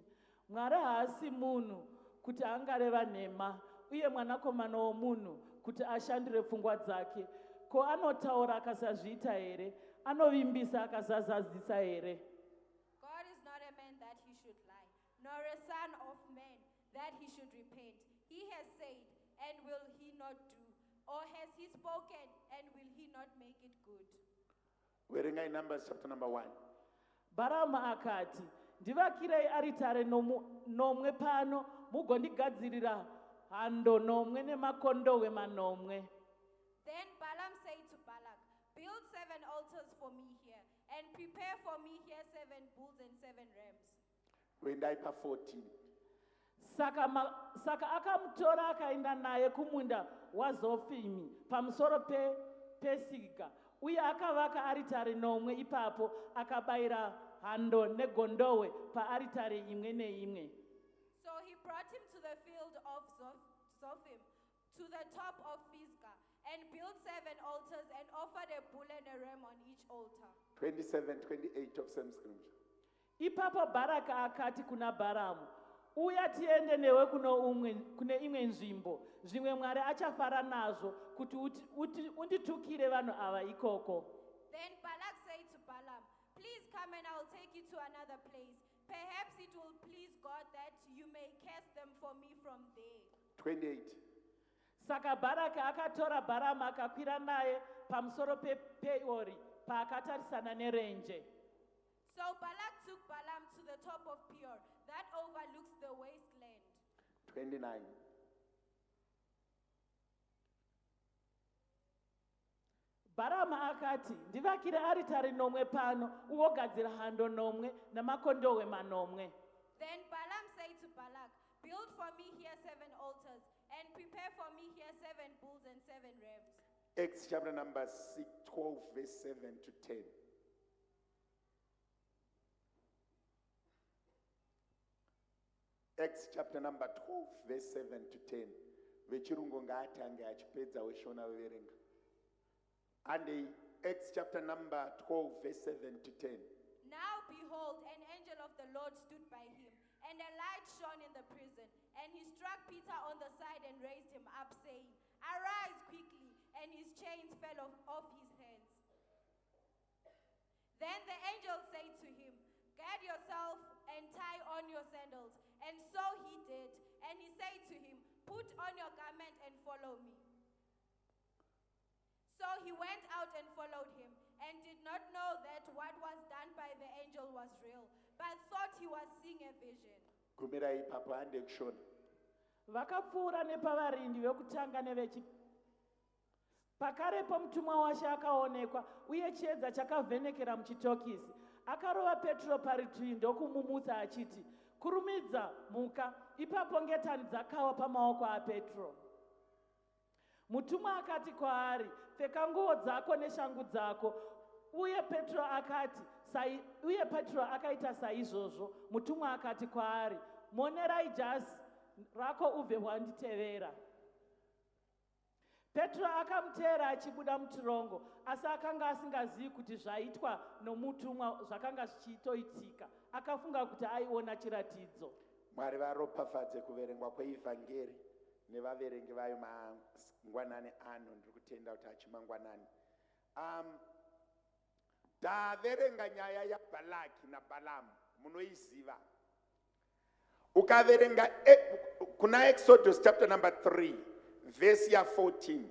Mwari haasi munhu kuti angareva nhema, uye mwanakomana womunhu kuti ashandure pfungwa dzake. Ko anotaura akasazviita here? Anovimbisa akasazadzisa here? God is not a man that he should lie, nor a son of man that he should repent. He has said, and will he not do? Or has he spoken, and will he not make it good? Verengai Numbers chapter number 1. Bharamu akati, Ndivakirei aritare nomu, nomwe pano, mugondigadzirira hando nomwe nemakondohwe manomwe. Then Balaam said to Balak, Build seven altars for me here, and prepare for me here seven bulls and seven rams. Kuendai pa14. Saka, ma, saka akamutora akaenda naye kumunda waZofimi pamusoro pePesiga uye akavaka aritari nomwe ipapo akabayira hando negondohwe paaritari imwe neimwe. So he brought him to the field of Zophim, to the top of Pisgah, and built seven altars and offered a bull and a ram on each altar. 27, 28 of same scripture. Ipapo Bharaki akati kuna Bharamu, Uya tiende newe kuno umwe, kune imwe nzvimbo, zvimwe Mwari achafara nazvo kuti uti, uti, unditukire vanhu ava ikoko. Then Balak said to Balaam, Please come and I will take you to another place. Perhaps it will please God that you may curse them for me from there. 28. Saka Bharaki akatora Bharamu akakwira naye pamusoro pePeori paakatarisana nerenje. So Balak took Balaam to the top of Peor that overlooks the wasteland. 29. Bharamu akati, Ndivakire aritari nomwe pano, ugogadzira hando nomwe namakondohwe manomwe. Then Balaam said to Balak, Build for me here seven altars, and prepare for me here seven bulls and seven rams. Acts chapter number 6, 12, verse 7 to 10. Acts chapter number 12, verse 7 to 10. Vechirungu ngaatange achipedza weshona veverenga. Andei, Acts chapter number 12, verse 7 to 10. Now behold, an angel of the Lord stood by him, and a light shone in the prison. And he struck Peter on the side and raised him up, saying, Arise quickly. And his chains fell off, off his hands. Then the angel said to him, Gird yourself and tie on your sandals. And so he did. And he said to him, Put on your garment and follow me. So he went out and followed him, and did not know that what was done by the angel was real, but thought he was seeing a vision. Gumirai ipapo hande kushona. Vakapfuura nepavarindi vekutanga nevechi Pakarepo mutumwa waShe akaonekwa, uye chiedza chakavhenekera muchitokisi. Akarova Petro parutivi ndokumumutsa achiti, Kurumidza, muka! Ipapo ngetani dzakawa pamaoko aPetro. Mutumwa akati kwaari, Pfeka nguo dzako neshangu dzako. Uye Petro akati, sai, uye Petro akaita saizvozvo. Mutumwa akati kwaari, Monerai jasi rako ubve wanditevera. Petro akamuteera achibuda mutirongo, asi akanga asingazivi kuti zvaitwa nomutumwa zvakanga zvichitoitika. Akafunga kuti aiona chiratidzo. Mwari varopafadze kuverengwa kweivhangeri nevaverengi vayo mangwanani ano. Ndiri kutenda kuti achimangwanani. Um, taverenga nyaya yaBhalaki naBhalamu, munoiziva. Ukaverenga e, kuna Exodus chapter number 3 verse ya 14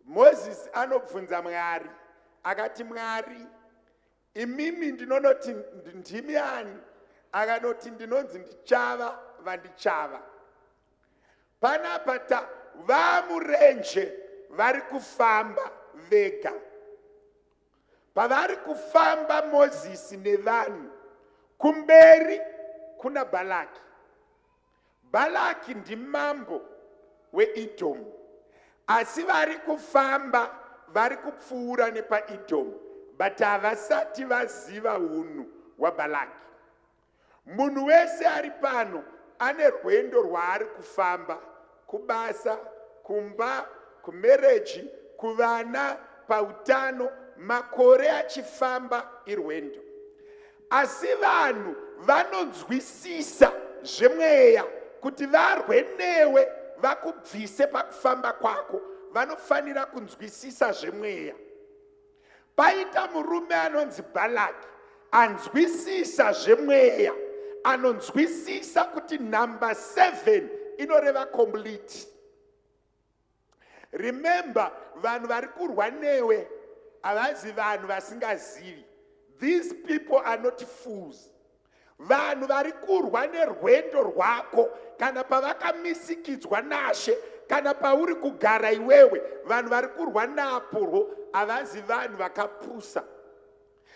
Moses anobvunza Mwari akati Mwari imimi ndinonoti ndimi ani akanoti ndinonzi ndichava vandichava panapa ta vamurenje vari kufamba vega Pavari kufamba Mozisi nevanhu, kumberi kuna Bhalaki. Bhalaki ndimambo weEdhomu, asi vari kufamba vari kupfuura nepaEdhomu, but havasati vaziva hunhu hwaBhalaki. Munhu wese ari pano ane rwendo rwaari kufamba kubasa, kumba, kumereji, kuvana, pautano, makore achifamba irwendo. Asi vanhu vanonzwisisa Zvemweya kuti varwe newe, vakubvise pakufamba kwako, vanofanira kunzwisisa zvemweya. Paita murume anonzi Bhalaki anzwisisa zvemweya, anonzwisisa kuti number 7 inoreva complete. Remember, vanhu vari kurwa newe havazi vanhu vasingazivi. These people are not fools. Vanhu vari kurwa nerwendo rwako, kana pavakamisikidzwa nashe, kana pauri kugara iwewe, vanhu vari kurwa naporwo havazi vanhu vakapusa.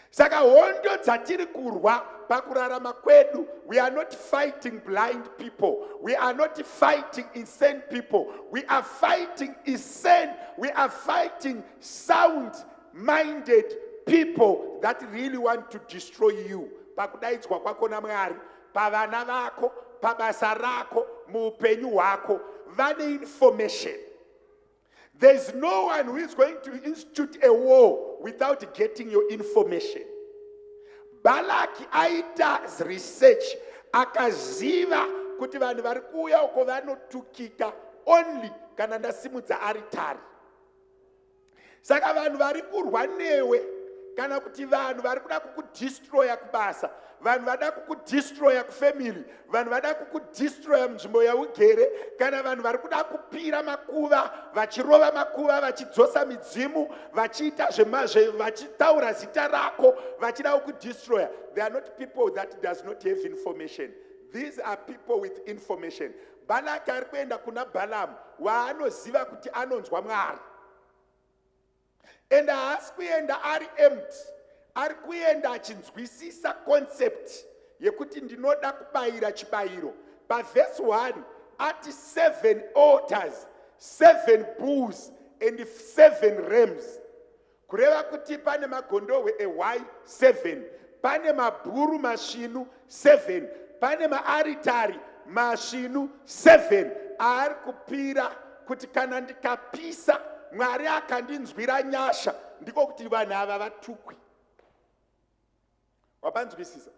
Saka hondo dzatiri kurwa pakurarama kwedu, we are not fighting blind people, we are not fighting insane people, we are fighting insane, we are fighting sound minded people that really want to destroy you pakudaidzwa kwako naMwari, pavana vako, pabasa rako, muupenyu hwako. Vane information. There is no one who is going to institute a war without getting your information. Balaki aita research, akaziva kuti vanhu vari kuuya uko vanotukika only kana ndasimudza aritari. Saka vanhu vari kurwa newe, kana kuti vanhu vari kuda kukudestroya kubasa, vanhu vada kukudestroya kufamily, vanhu vada kukudestroya munzvimbo yaugere, kana vanhu vari kuda kupira makuva, vachirova makuva, vachidzosa midzimu, vachiita vachitaura zita rako, vachida kukudestroya, they are not people that does not have information. These are people with information. Balaki ari kuenda kuna Bhalamu waanoziva kuti anonzwa Mwari, and haasi kuenda ari empty, ari kuenda achinzwisisa concept yekuti ndinoda kubayira chibayiro. Pavhesi 1 ati seven altars, seven bulls and seven rams, kureva kuti pane magondohwe ehwai 7, pane mabhuru masvinu 7, pane maaritari masvinu 7 aari kupira, kuti kana ndikapisa, Mwari akandinzwira nyasha, ndiko kuti vanhu ava vatukwe. Wapanzwisisa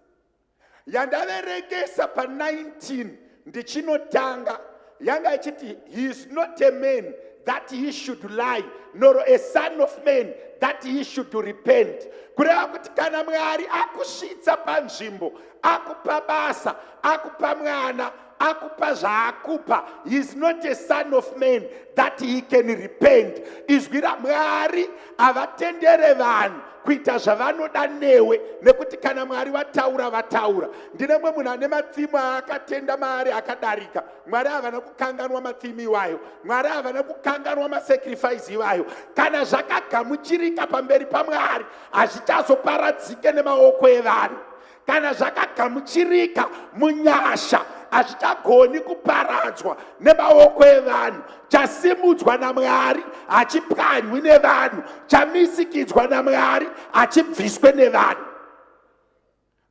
yandaverekesa pa19 ndichinotanga yanga ichiti, "He is not a man that he should lie, nor a son of man that he should repent." Kureva kuti kana Mwari akusvitsa panzvimbo, akupa basa, akupa mwana, akupa zvaakupa, he is not a son of man that he can repent. Izwi raMwari havatendere vanhu kuita zvavanoda newe, nekuti kana Mwari vataura, vataura. Ndine mumwe munhu ane matsimu aakatenda maari akadarika. Mwari havana kukanganwa matsimu iwayo, Mwari havana kukanganwa masacrifice iwayo. Kana zvakagamuchirika pamberi paMwari, hazvichazoparadzike nemaoko evanhu. Kana zvakagamuchirika munyasha, hazvichagoni kuparadzwa nemaoko evanhu. Chasimudzwa naMwari hachipwanywi nevanhu, chamisikidzwa naMwari hachibviswe nevanhu.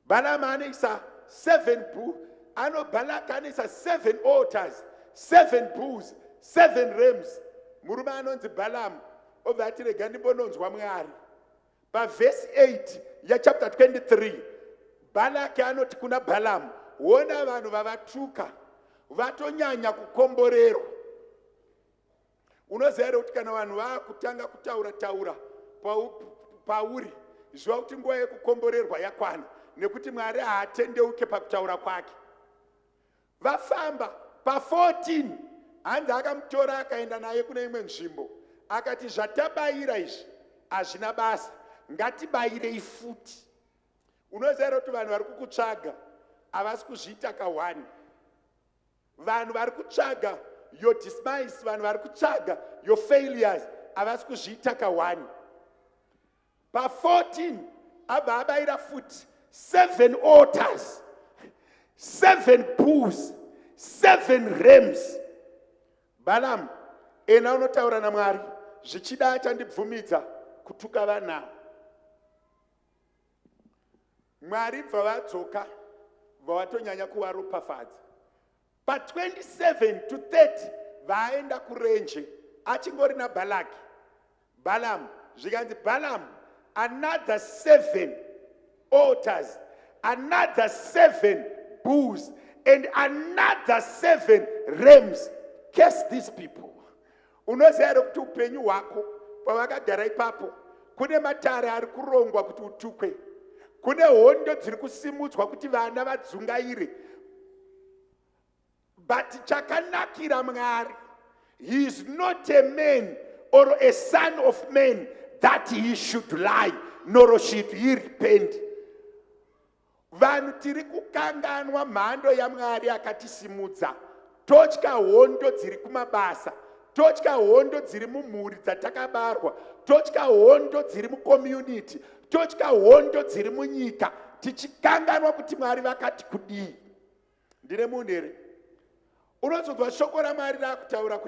Balamu anoisa seven bull ano, Balaki anoisa seven altars, seven bulls, seven rams. Murume anonzi Balamu obva ati, "Rega ndimbononzwa Mwari." Pavhesi 8 yachapter 23, Balaki anoti kuna Balamu, "Ona vanhu vavatuka vatonyanya kukomborerwa." Unoziva here kuti kana vanhu vaakutanga kutaura taura pauri, ziva kuti nguva yekukomborerwa yakwana, nekuti Mwari haatendeuke pakutaura kwake. Vafamba pa14, hanzi akamutora akaenda naye kune imwe nzvimbo, akati, "Zvatabayira izvi hazvina basa, ngatibayirei futi." Unoziva here kuti vanhu vari kukutsvaga havasi kuzviita ka1? Vanhu vari kutsvaga your demise, vanhu vari kutsvaga your failures, havasi kuzviita ka1. Pa14 abva abayira futi seven altars, seven bulls, seven rams. "Balamu, ena unotaura naMwari, zvichida achandibvumidza kutuka vanhu ava." Mwari bva vadzoka, bva vatonyanya kuvaropafadza. Pa27 to 30 vaaenda kurenje achingori naBhalaki Balamu, zvikanzi, "Balamu, another seven altars, another seven bulls and another 7 rams. Curse these people. Unoziva here kuti upenyu hwako pavakagara ipapo kune matare ari kurongwa kuti utukwe, kune hondo dziri kusimudzwa kuti vana vadzungaire. But chakanakira Mwari, he is not a man or a son of man that he should lie, nor should he repent. Vanhu tiri kukanganwa mhando yaMwari akatisimudza. Totya hondo dziri kumabasa, totya hondo dziri mumhuri dzatakabarwa, totya hondo dziri mucommunity, totya hondo dziri munyika, tichikanganwa kuti Mwari vakati kudii. Ndine munhu here unozonzwa shoko raMwari rakutaura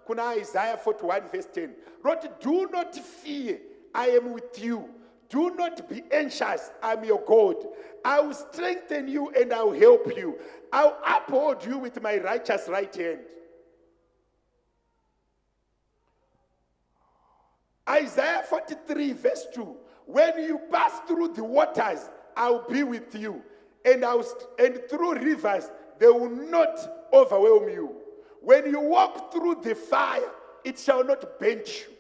kuna Isaiah 41 verse 10 roti, "Do not fear, I am with you. Do not be anxious, I am your God. I will strengthen you and I will help you. I will uphold you with my righteous right hand." Isaiah 43 verse 2, when you pass through the waters, I will be with you, and through rivers, they will not overwhelm you. When you walk through the fire, it shall not burn you.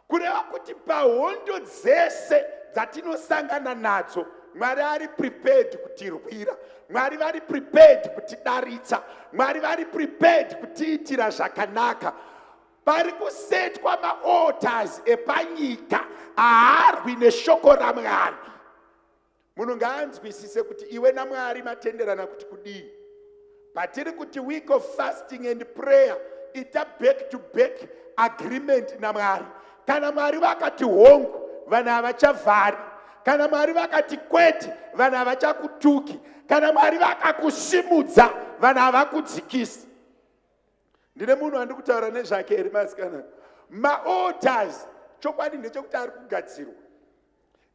Kureva kuti pahondo dzese dzatinosangana nadzo, Mwari ari prepared kutirwira, Mwari vari prepared kutidaritsa, Mwari vari prepared kutiitira zvakanaka. Pari kusetwa maaltars epanyika haarwi neshoko raMwari. Munhu ngaanzwisise kuti iwe naMwari matenderana kuti kudii. Patiri kuti week of fasting and prayer, ita back to back agreement naMwari. Kana Mwari vakati hongu, vanhu havachavhari. Kana Mwari vakati kwete, vanhu havachakutuki. Kana Mwari vakakusimudza, vanhu havakudzikisi. Ndine munhu wandiri kutaura nezvake here masikana? Maaltars, chokwadi ndechekuti ari kugadzirwa.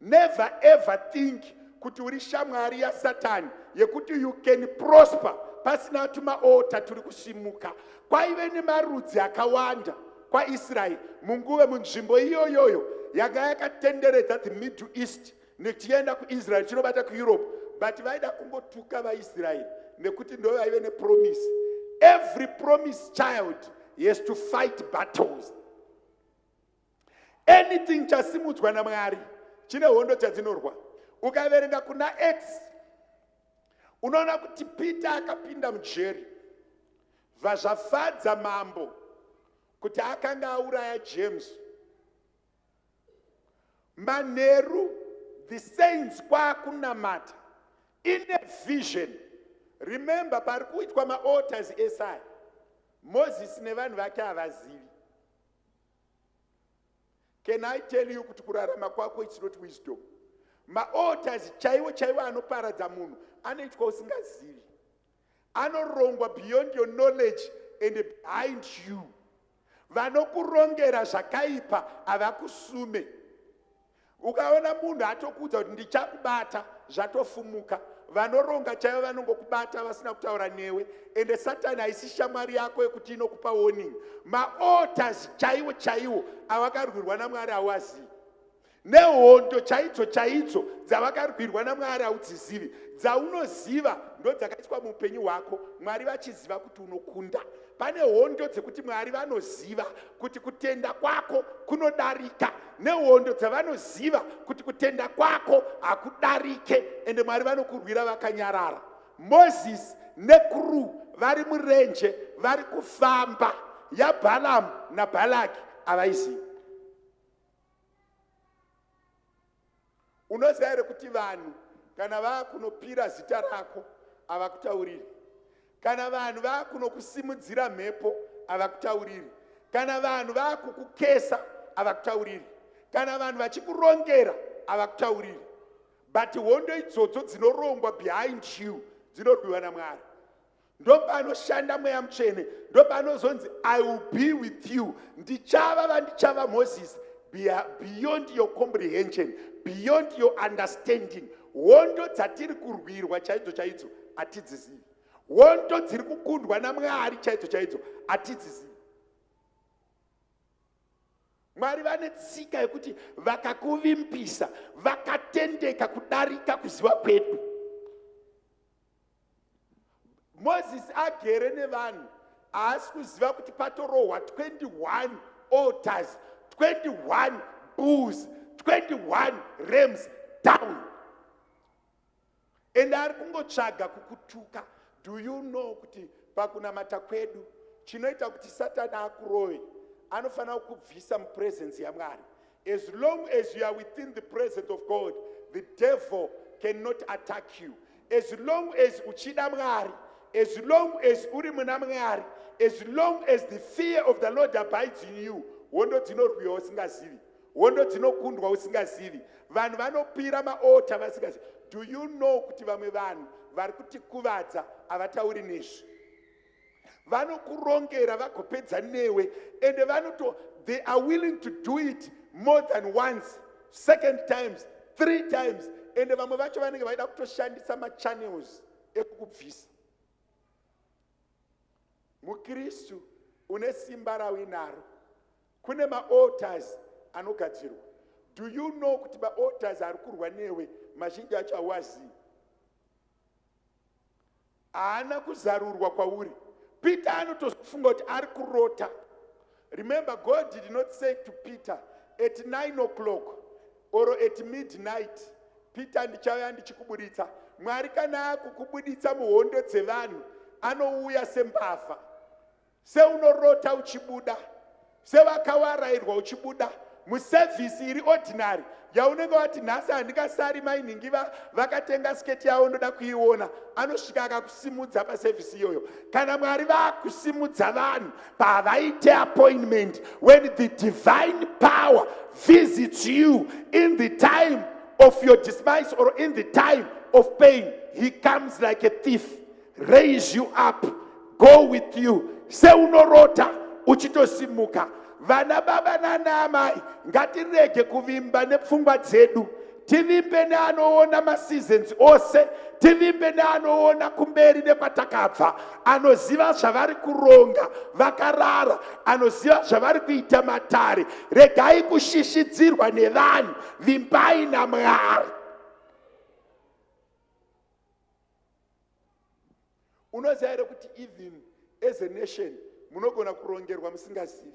Never ever think kuti uri shamwari yaSatani yekuti you can prosper pasina tumaaltar turi kusimuka. Kwaive nemarudzi akawanda kwaIsraeri munguve munzvimbo iyoyoyo yanga yakatenderedza the Middle East nechienda kuIsrael, chinobata kuEurope, but vaida kungotuka vaIsraeri nekuti ndo vaive nepromise. Every promise child has to fight battles. Anything chasimudzwa naMwari chine hondo chadzinorwa. Ukaverenga kuna Acts, unoona kuti Peter akapinda mujeri, vazvafadza mambo kuti akanga auraya James. Manheru the saints kwakunamata in a vision. Remember, pari kuitwa maaltars esai, Moses nevanhu vake havazivi. Can I tell you kuti kurarama kwako, it's not wisdom. Maaltars chaiwo chaiwo anoparadza munhu anoitwa usingazivi, anorongwa beyond your knowledge and behind you. Vanokurongera zvakaipa havakusume. Ukaona munhu atokuudza kuti ndichakubata, zvatofumuka. Vanoronga chaivo vanongokubata vasina kutaura newe. Ende Satani haisi shamwari yako yekuti inokupa warning. Maaltars chaiwo chaiwo avakarwirwa naMwari hauazivi, nehondo chaidzo chaidzo dzavakarwirwa naMwari haudzizivi. Dzaunoziva ndo dzakaiswa muupenyu hwako, Mwari vachiziva kuti unokunda. Pane hondo dzekuti Mwari vanoziva kuti kutenda kwako kunodarika, nehondo dzavanoziva kuti kutenda kwako hakudarike, ende Mwari vanokurwira vakanyarara. Mozisi necrew vari murenje, vari kufamba, yaBhalamu naBhalaki havaizivi. Unoziva here kuti vanhu kana vaakunopira zita rako havakutauriri? Kana vanhu vaakunokusimudzira mhepo havakutauriri. Kana vanhu vaakukukesa havakutauriri. Kana vanhu vachikurongera havakutauriri. But hondo idzodzo dzinorongwa behind you dzinorwiwa naMwari. Ndopanoshanda Mweya Mutsvene, ndopanozonzi, "I will be with you." Ndichava vandichava Moses beyond your comprehension, beyond your understanding. Hondo dzatiri kurwirwa chaidzo chaidzo hatidzizivi. Hondo dziri kukundwa naMwari chaidzo chaidzo hatidzizivi. Mwari vane tsika yekuti vakakuvimbisa, vakatendeka kudarika kuziva kwedu. Mozisi agere nevanhu haasi kuziva kuti patorohwa 21 altars, 21 bulls, 21 rams down. Ende ari kungotsvaga kukutuka. Do you know kuti pakunamata kwedu chinoita kuti Satani akurove anofanira kukubvisa mupresence yaMwari. As long as you are within the presence of God, the devil cannot attack you. As long as uchida Mwari, as long as uri muna Mwari, as long as the fear of the Lord abides in you, hondo dzinorwiwa usingazivi, hondo dzinokundwa usingazivi, vanhu vanopira maota vasingazivi. Do you know kuti vamwe vanhu vari kutikuvadza havatauri nezvi? Vanokurongera vagopedza newe, ende vanoto they are willing to do it more than once, second times, three times, ende vamwe vacho vanenge vaida kutoshandisa machannels ekukubvisa. MuKristu une simba rauinaro. Kune maaltars anogadzirwa. Do you know kuti maaltars ari kurwa newe mazhinji acho hauazivi, haana kuzarurwa kwauri. Peter anotofunga kuti ari kurota. Remember, God did not say to Peter at 9 o'clock or at midnight, Peter, ndichauya ndichikuburitsa. Mwari kana akukubuditsa muhondo dzevanhu anouya sembavha, seunorota uchibuda, sevakawarayirwa uchibuda musevhisi iri ordinary yaunenge wati nhasi handingasari, mainhingi vakatenga sketi yavo ndoda kuiona. Anosvika akakusimudza pasevhisi iyoyo. Kana Mwari vaakusimudza vanhu pavaite appointment, when the divine power visits you in the time of your demise or in the time of pain, he comes like a thief, raise you up, go with you, seunorota uchitosimuka. Vana baba nana amai, ngatirege kuvimba nepfungwa dzedu, tivimbe neanoona maseasons ose, tivimbe neanoona kumberi nekwatakabva, anoziva zvavari kuronga vakarara, anoziva zvavari kuita matare. Regai kushishidzirwa nevanhu, vimbai naMwari. Unoziva here kuti even as a nation munogona kurongerwa musingazivi?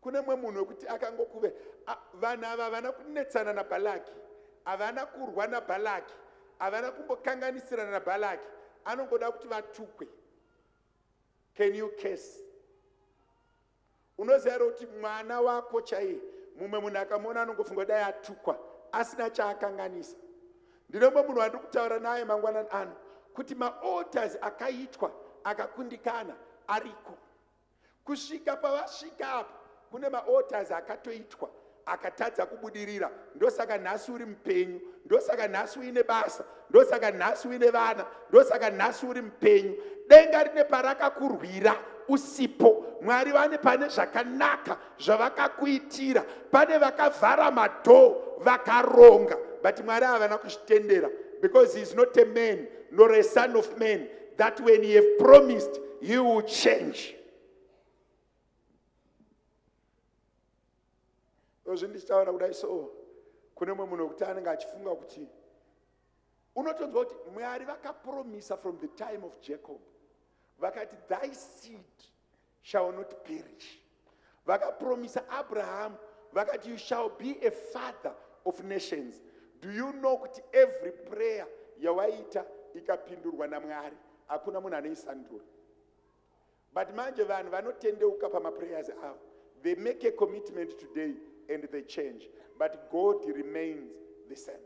Kune mumwe munhu wekuti akangokuve vanhu ava havana kunetsana naBhalaki, havana kurwa naBhalaki, havana kumbokanganisirana naBhalaki, anongoda kuti vatukwe. Can you curse? Unoziva here kuti mwana wako chaiye, mumwe munhu akamuona anongofunga dai atukwa asina chaakanganisa? Ndine mumwe munhu wandiri kutaura naye mangwanani ano kuti maaltars akaitwa akakundikana ariko. Kusvika pavasvika apa kune maaltars akatoitwa akatadza kubudirira. Ndosaka nhasi uri mupenyu, ndosaka nhasi uine basa, ndosaka nhasi uine vana, ndosaka nhasi uri mupenyu. Denga rine parakakurwira usipo. Mwari vane pane zvakanaka zvavakakuitira, pane vakavhara madhoo vakaronga, but Mwari havana kuzvitendera, because he is not a man nor a son of man that when he have promised he will change. Ozvi ndichitaura kudai so, kune mumwe munhu wekuti anenge achifunga kuti unotonzwa kuti Mwari vakapromisa from the time of Jacob, vakati thy seed shall not perish. Vakapromisa Abraham vakati you shall be a father of nations. Do you know kuti every prayer yawaita ikapindurwa naMwari, hakuna munhu anoisandura? But manje vanhu vanotendeuka pamaprayers avo. They make a commitment today and they change, but God remains the same.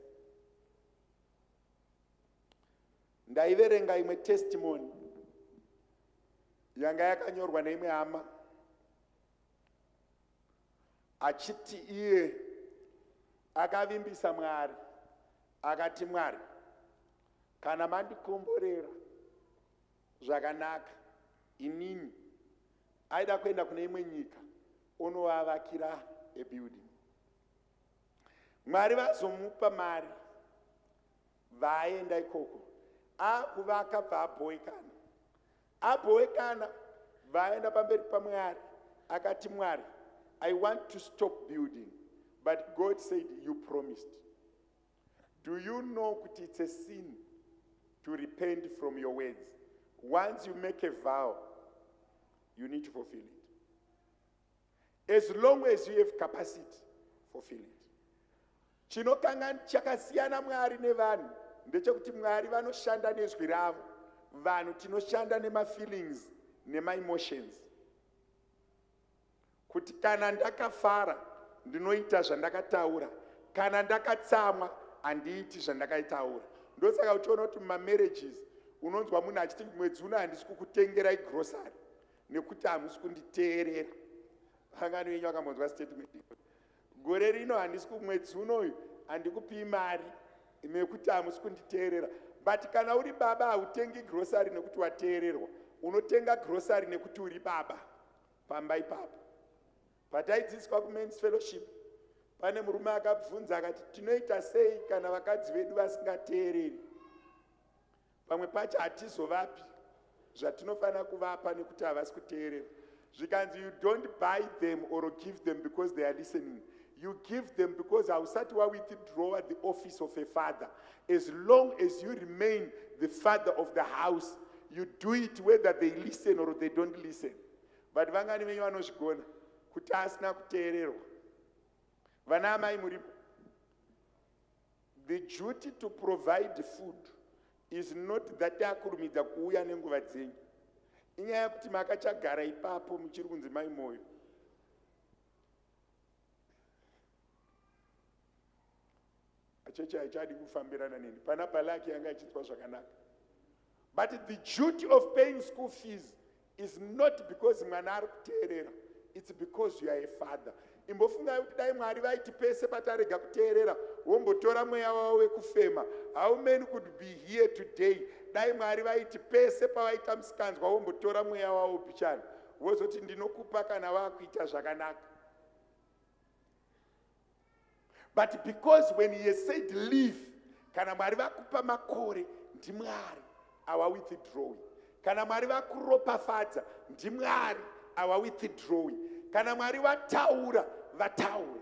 Ndaiverenga imwe testimony yanga yakanyorwa neimwe hama achiti iye akavimbisa Mwari, akati, Mwari, kana mandikomborera zvakanaka, inini aida kuenda kune imwe nyika onovavakira abuilding. Mwari vazomupa mari, vaaenda ikoko akuvaka, bva abhowekana, abhowekana, vaenda pamberi paMwari akati, Mwari, I want to stop building. But God said, you promised. Do you know kuti it's a sin to repent from your words? Once you make a vow, you need to fulfill it. As long as you have capacity, fulfill it. Chinokanga chakasiyana Mwari nevanhu ndechekuti Mwari vanoshanda nezwi ravo, vanhu tinoshanda nemafeelings nemaemotions. Kuti kana ndakafara ndinoita zvandakataura, kana ndakatsamwa handiiti zvandakaitaura. Ndosaka uchiona kuti mumamarriages unonzwa munhu achiti mwedzi uno handisi kukutengerai grocery nekuti hamusi kunditeerera. Vangani venyu vakambonzwa statement iyoyo? Gore rino handisi kumwedzi unoyu handikupii mari nekuti hamusi kunditeerera. But kana uri baba hautengi grocery nekuti wateererwa, unotenga grocery nekuti uri baba pamba ipapo. Pataidzidziswa kumen's fellowship pane murume akabvunza akati tinoita sei kana vakadzi vedu vasingateereri? Pamwe pacho hatizovapi zvatinofanira kuvapa nekuti havasi kuteerera. Zvikanzi you don't buy them or give them because they are listening. You give them because hausati wawithdrawa the office of a father. As long as you remain the father of the house, you do it whether they listen or they don't listen. But vangani venyu vanozvigona kuti asina kuteererwa? Vana amai muripo. The duty to provide food is not that akurumidza kuuya nenguva dzenyu. Inyaya yekuti makachagara ipapo muchiri kunzi mai Moyo. Chechi haichadi kufambirana neni. Pana Balaki yanga ichinzwa zvakanaka. But the duty of paying school fees is not because mwana ari kuteerera. It's because you are a father. Imbofungai kuti dai Mwari vaiti pese patarega kuteerera wombotora mweya wavo wekufema. How many could be here today? Dai Mwari vaiti pese pavaita musikanzwa wombotora mweya wavo pichana. Wozoti ndinokupa kana vakuita zvakanaka. But because when he has said leave, kana Mwari vakupa makore ndiMwari awa withdrawing. Kana Mwari vakuropafadza ndiMwari awa withdrawing. Kana Mwari vataura vataura.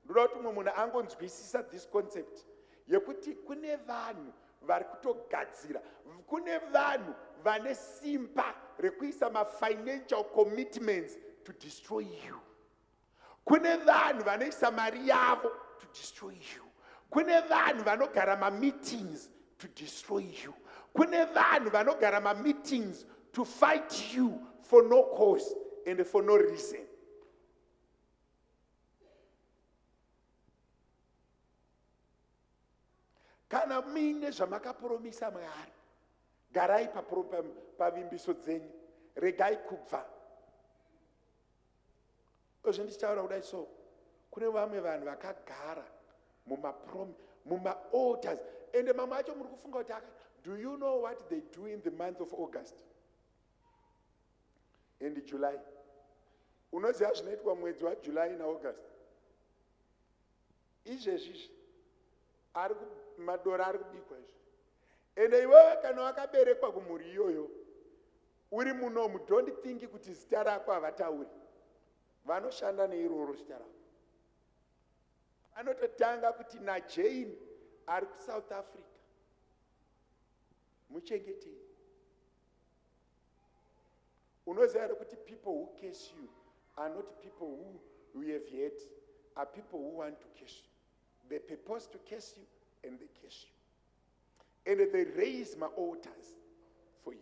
Ndoda kuti mumwe munhu angonzwisisa this concept yekuti kune vanhu vari kutogadzira, kune vanhu vane simba rekuisa mafinancial commitments to destroy you. Kune vanhu vanoisa mari yavo to destroy you. Kune vanhu vanogara mameetings to destroy you. Kune vanhu vanogara mameetings to fight you for no cause and for no reason. Kana muine zvamakapromisa Mwari, garai pavimbiso dzenyu, regai kubva. Ozve ndichitaura kudai so, kune vamwe vanhu vakagara muma-altars, ende mamwe acho muri kufunga kuti do you know what they do in the month of August and July? Unoziva zvinoitwa mwedzi waJuly naAugust? Izvezvi madora ari kubikwa izvi. Ende iwewe kana wakaberekwa kumhuri iyoyo uri munomu, don't think kuti zita rako havatauri. Vanoshanda neiroro zita rako. Anototanga kuti naJane ari kuSouth Africa, muchengetei. Unoziva here kuti people who curse you are not people who you have hurt, are people who want to curse you. They purpose to curse you and they curse you. And they raise my altars for you.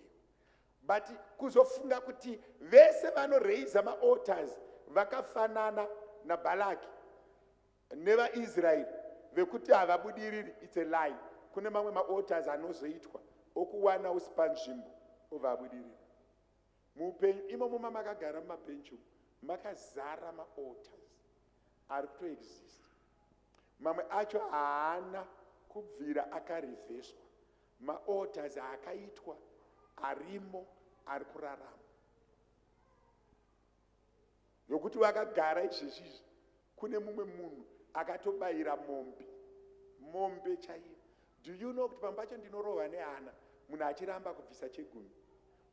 But kuzofunga kuti vese vanoraise ma-altars vakafanana naBalaki nevaIsraeri vekuti havabudiriri, it's a lie. Kune mamwe ma-altars anozoitwa okuwana usi panzvimbo obva abudirira. Muupenyu imomo mamakagara mumabhenji umu makazara ma-altars ari kutoexist. Mamwe acho haana kubvira akarivheswa. Ma-altars akaitwa arimo ari kurarama. Nokuti vakagara izvezvizvi kune mumwe munhu akatobayira mombe, mombe chaiyo. Do you know kuti pamwe pacho ndinorohwa nehana munhu achiramba kubvisa chegumi,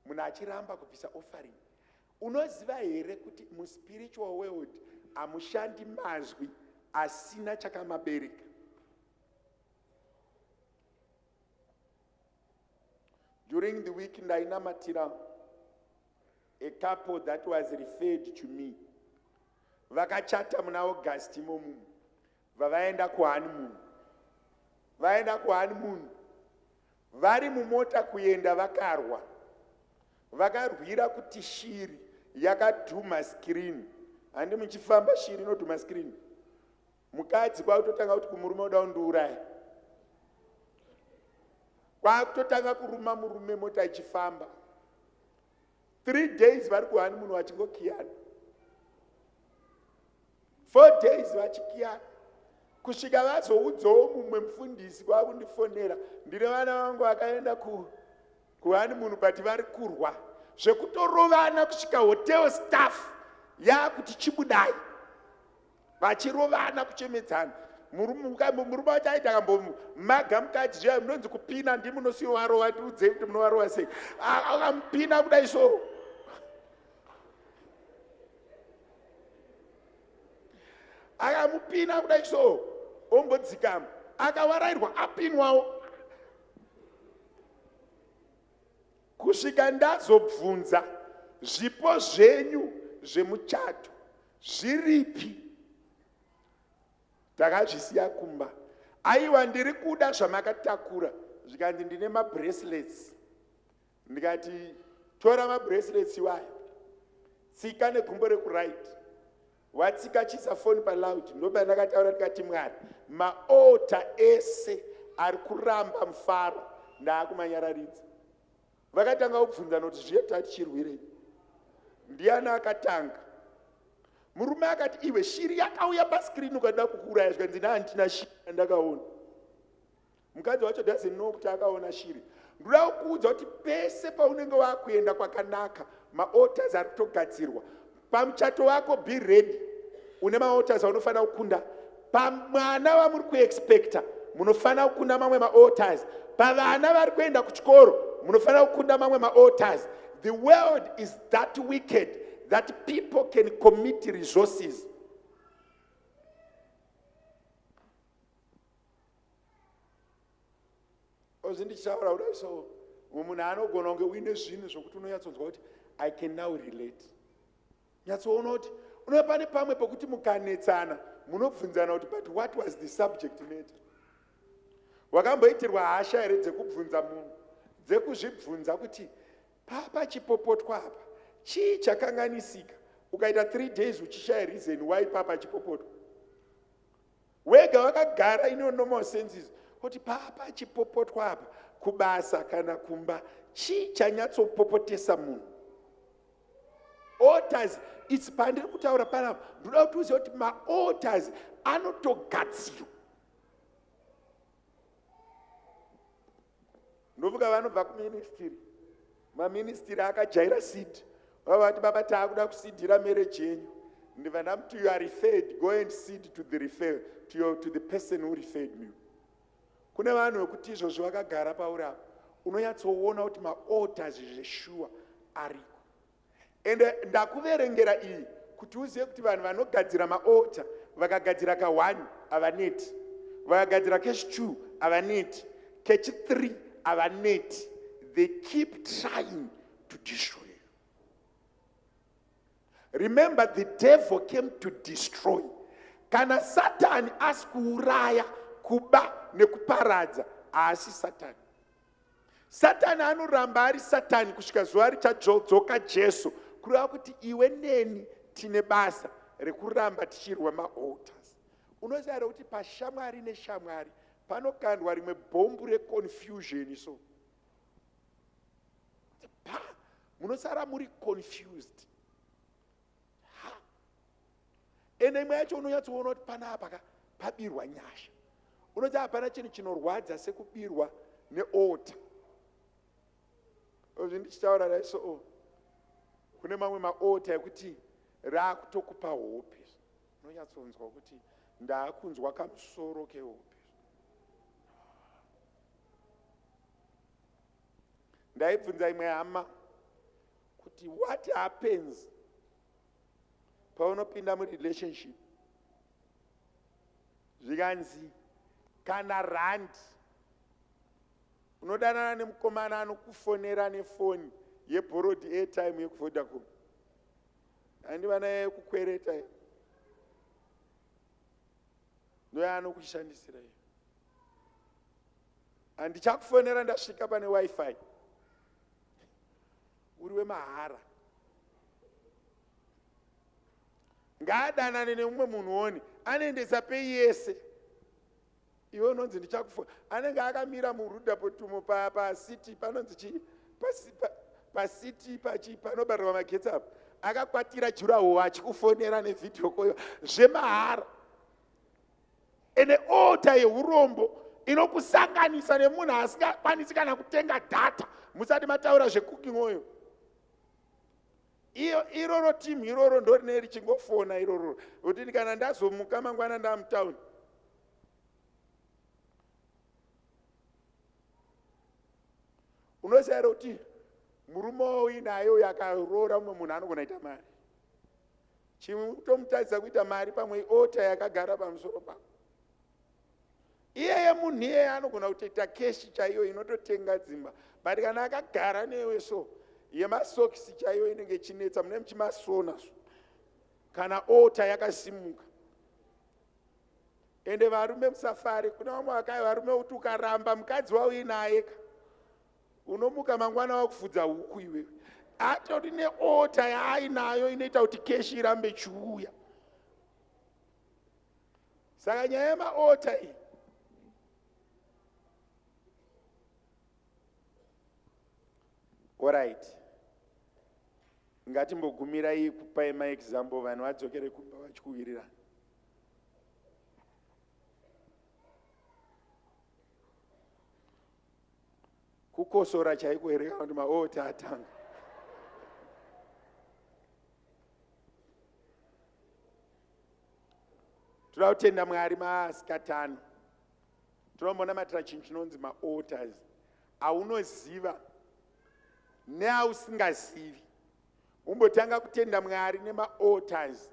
munhu achiramba kubvisa offering? Unoziva here kuti muspiritual world hamushandi mazwi asina chakamabereka? During the week ndainamatira a couple that was referred to me. Vakachata muna August imomu, vavaenda kuhoneymoon. Vaenda kuhoneymoon, vari mumota kuenda vakarwa. Vakarwira kuti shiri yakadhuma screen. Handi muchifamba shiri inodhuma screen. Mukadzi kwakutotanga kuti kumurume uda kundiuraya. Kwakutotanga kuruma murume mota ichifamba. 3 days vari kuhoneymoon vachingokiyana. 4 days vachikiyana. Kusvika vazoudzawo mumwe mufundisi kwakundifonera, ndine vana vangu vakaenda kuhoneymoon but vari kurwa zvekutorovana kusvika hotel staff yakuti chibudai, vachirovana kuchemedzana. Murume wacho aiti akambomaga mukadzi zviya munonzi kupina, ndimi munosiwarova, tiudzei kuti munovarova sei. Akamupina kudai so akamupina kudai so ombodzikama, akavarairwa apinwawo kusvika ndazobvunza zvipo zvenyu zvemuchato zviripi. Takazvisiya kumba. Aiwa ndiri kuda zvamakatakura. Zvikanzi ndine mabracelets. Ndikati tora mabracelets iwayo, tsika negumbo rekuright. Watsika chisa foni paloud. Ndoba ndakataura ndikati Mwari, maota ese ari kuramba mufaro ndaakumanyararidza. Vakatanga kubvunzana kuti zviye tatichirwirei. Ndiani akatanga? Murume akati iwe shiri yakauya pascreen ukada kukuuraya. Zvikanzi handina shiri yandakaona. Mukadzi wacho doesn't know kuti akaona shiri. Ndoda kukuudza kuti pese paunenge wakuenda kwakanaka, maaltars ari kutogadzirwa. Pamuchato wako be ready, une maaltars aunofanira kukunda. Pamwana wamuri kuexpecta munofanira kukunda mamwe maaltars. Pavana vari kuenda kuchikoro munofanira kukunda mamwe maaltars. The world is that wicked that people can commit resources. Ozi ndichitaura kudai so munhu anogona kunge uine zvinhu zvokuti unonyatsonzwa kuti I can now relate. Nyatsoona kuti unoona pane pamwe pekuti mukanetsana munobvunzana kuti but what was the subject matter? Wakamboitirwa hasha here dzekubvunza munhu, dzekuzvibvunza kuti papa chipopotwa apa chii chakanganisika? Ukaita 3 days uchishaya reason why papa chipopotwa. Wega wakagara ino normal senses kuti papa chipopotwa apa kubasa kana kumba chii chanyatsopopotesa munhu? Altars, it's pandiri kutaura panapa ndoda kuti uzive kuti maaltars anotogadzirwa. Ndovuka vanobva kuministry, maministry akajaira seed, vavati baba taakuda kusidhira marriage yenyu. Ndibva ndamuti you are referred, go and seed to the refer, to, your, to the person who referred me. Kune vanhu vekuti izvozvo vakagara pauri apa unonyatsoona kuti maaltars zveshuwa ariko. Ende ndakuverengera iyi kuti uzive kuti vanhu vanogadzira maaltar vakagadzira ka1 havaneti, vakagadzira kechi2 havaneti, kechi3 havaneti. They keep trying to destroy you. Remember, the devil came to destroy. Kana Satani asi kuuraya, kuba nekuparadza, haasi Satani. Satani anoramba ari Satani kusvika zuva richadzoka Jesu. Kureva kuti iwe neni tine basa rekuramba tichirwa maaltars. Unoziva here kuti pashamwari neshamwari panokandwa rimwe bhombu reconfusion so pa munosara muri confused. Ha, ende imwe yacho unonyatsoona kuti panapa ka pabirwa nyasha. Unoti hapana chinhu chinorwadza sekubirwa nealtar. Ozvi ndichitaura dai so oh, kune mamwe maaltar ekuti raakutokupa hope. Unonyatsonzwa kuti ndaakunzwa kamusoro kehope. Ndaibvunza imwe hama kuti what happens paunopinda murelationship, zvikanzi kana rand Unodanana nemukomana anokufonera nefoni yeborrowed airtime yekuVodacom. Handi vana yekukwereta iyo. Ndoyaanokushandisira iyo. Handichakufonera ndasvika pane wifi. Uri wemahara. Ngaadanane nemumwe munhu one anoendesa pei yese. Iwe unonzi ndichakufona. Anenge akamira muRudapotumo pacity panonzi chii? Pacity pachi panobatirwa magetsi apa. Akakwatira jurawo achikufonera nevideo call zvemahara. Ene altar yeurombo inokusanganisa nemunhu asingakwanisi kana kutenga data musati mataura zvecooking oil. Iyo iroro team iroro ndorine richingofona iroro kuti kana ndazomuka mangwana ndamutown. Unoziva here kuti murume wauinaye uyo akaroora mumwe munhu anogona kuita mari? Chimwe kutomutadzisa kuita mari pamwe iota yakagara pamusoro pako. Iyeye munhu iyeye anogona kutoita keshi chaiyo inototenga dzimba, but kana akagara newe so yemasokisi chaiyo inenge ichinetsa, mune muchimasona so kana ota yakasimuka. Ende varume musafari, kuna vamwe vakai varume kuti ukaramba mukadzi wauinaye ka unomuka mangwana wakufudza huku iwewe. Atori neota yaainayo inoita kuti keshi irambe ichiuya. Saka nyaya yemaota iyi Alright. Ngatimbogumirai kupai maexample vanhu vadzokere kumba vachikuwirirana. Kukosora chaiko here kana kuti maota atanga? Toda kutenda Mwari masikatano. Tinombonamatira chinhu chinonzi maaltars aunoziva neausingazivi. Umbotanga kutenda Mwari nemaaltars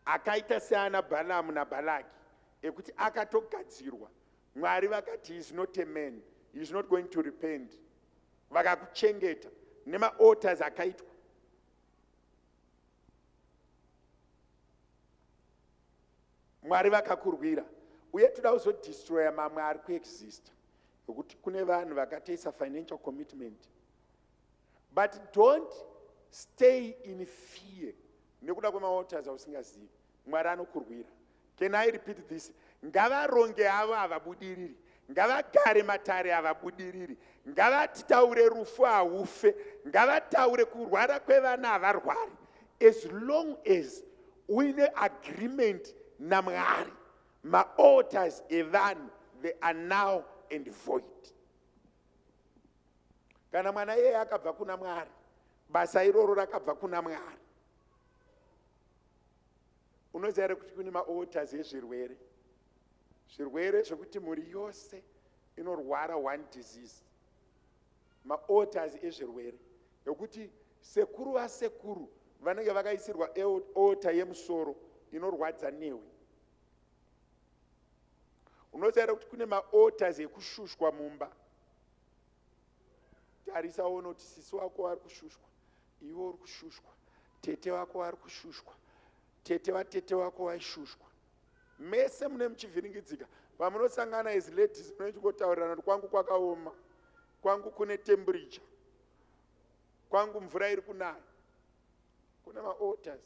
akaita seana Balamu naBalaki ekuti akatogadzirwa. Mwari vakati he is not a man, he is not going to repent. Vakakuchengeta nemaaltars akaitwa. Mwari vakakurwira. Uye toda kuzodestroya mamwe ari kuexista ekuti kune vanhu vakatoisa financial commitment. But don't stay in fear nekuda kwemaaltars ausingazivi. Mwari anokurwira. Can I repeat this? Ngavaronge avo havabudiriri. Ngavagare matare havabudiriri. Ngavatitaure rufu haufe. Ngavataure kurwara kwevana havarwari. As long as uine agreement naMwari, maaltars evanhu they are now and void. Kana mwana iyeye akabva kuna Mwari, basa iroro rakabva kuna Mwari. Unoziva here kuti kune maaltars ezvirwere? Zvirwere zvekuti mhuri yose inorwara one disease. Maaltars ezvirwere ekuti sekuru vasekuru vanenge vakaisirwa altar yemusoro inorwadza newe. Unoziva here kuti kune maaltars ekushushwa mumba? Tarisa uone kuti sisi wako vari kushushwa, iwe uri kushushwa, tete wako vari kushushwa, tete vatete wako vaishushwa. Mese mune muchivhiringidzika. Pamunosangana as ladies mune muchingotaurirana kuti kwangu kwakaoma, kwangu kune temperature, kwangu mvura iri kunaya. Kune maaltars.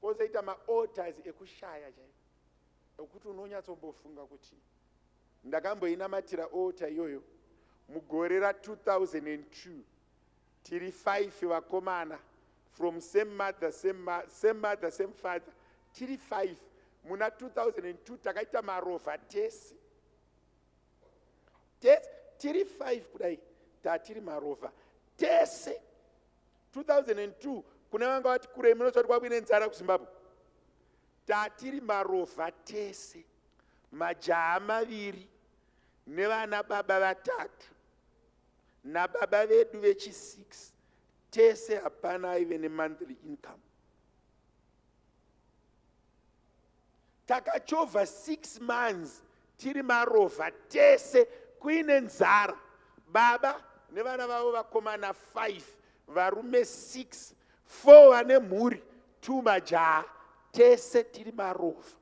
Kwozoita maaltars ekushaya chaivo, ekuti unonyatsombofunga kuti ndakamboinamatira altar iyoyo mugore ra 2002 tiri 5 vakomana from same mother, same mother, same father, tiri 5 muna 2002 takaita marovha tese. Tese tiri 5 kudai tatiri marovha tese. 2002 kune vanga vati kurei munoziva kuti kwakuine nzara kuZimbabwe. Tatiri marovha tese, majaha maviri nevana baba vatatu nababa vedu vechi6 tese, hapana aive nemonthly income. Takachovha 6 months tiri marovha tese kuine nzara. Baba nevana vavo vakomana 5, varume 6, 4 vane mhuri, 2 majaha, tese tiri marovha.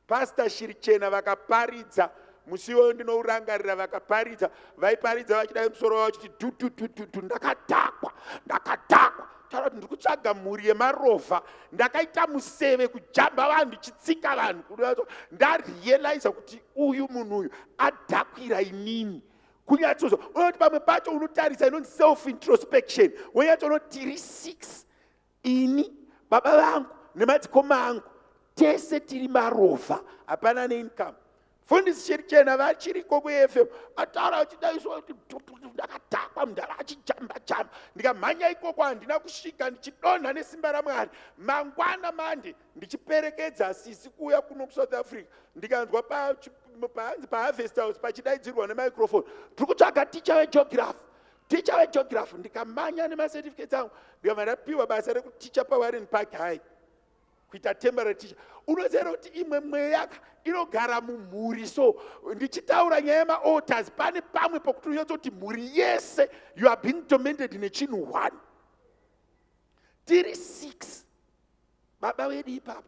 Pastor Shirichena vakaparidza musi iwoyo, ndinourangarira. Vakaparidza, vaiparidza vachidai musoro wavo vachiti dududududu, ndakadhakwa, ndakadhakwa. Taura kuti ndiri kutsvaga mhuri yemarovha. Ndakaita museve kujamba vanhu, ndichitsika vanhu. Ndarealiza kuti uyu munhu uyu adhakwira inini. Kunyatsozo unoti pamwe pacho unotarisa inonzi self introspection, wonyatsoona tiri 6, ini, baba vangu nemadzikoma angu, tese tiri marovha, hapana neincome. Fundisi Shirichena vachiriko kuFM, ataura achidaiswa kuti ndakadhakwa, mudhara achijamba jamba. Ndikamhanya ikoko, handina kusvika, ndichidonha nesimba raMwari. Mangwana mande ndichiperekedza sisi kuuya kuno kuSouth Africa, ndikanzwa pahanzi paHarvest House pachidaidzirwa nemicrophone, tiri kutsvaga ticha wegeography, ticha wegeography. Ndikamanya nemacertificates angu, ndikabva ndapiwa basa rekuticha paWarren Park High, kuita temporary teacher. Unoziva kuti imwe mweya inogara mumhuri. So ndichitaura nyaya yemaaltars, pane pamwe pokuti unyatsoti mhuri yese you are being tormented nechinhu one. Tiri 6, baba vedu ipapo,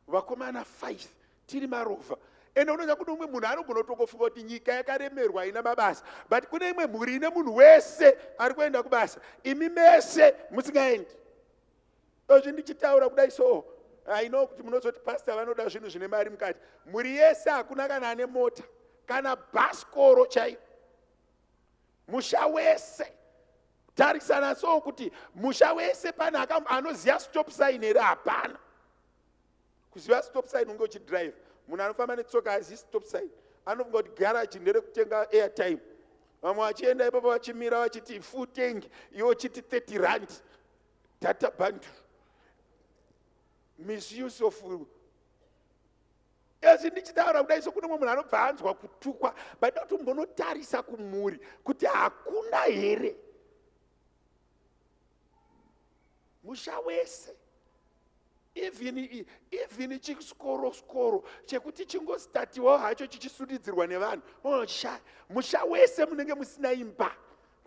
vakomana 5, tiri marovha. Ende unoziva kune umwe munhu anogona kutongofunga kuti nyika yakaremerwa, haina mabasa, but kune imwe mhuri ine munhu wese ari kuenda kubasa, imi mese musingaendi. Ozvi ndichitaura kudai, so I know kuti munozoti pastor vanoda zvinhu zvine mari mukati. Mhuri yese hakuna kana ane mota kana bhasikoro chaiyo. Musha wese, tarisana so kuti musha wese pane anoziva stop sign here? Hapana. Kuziva stop sign unge uchidrive. Munhu anofamba netsoka azivi stop sign, anofunga kuti garaji nderekutenga airtime. Vamwe vachienda ipapo vachimira vachiti full tank, iwe uchiti 30 rand data bundle. Misuse of ezvi. Ndichitaura kudai, so kune mumwe munhu anobva anzwa kutukwa, but da kuti umbonotarisa kumhuri kuti hakuna here. Musha wese, even chisikoro sikoro chekuti chingostatiwawo hacho chichisudidzirwa nevanhu, chishaya. Musha wese munenge musina imba,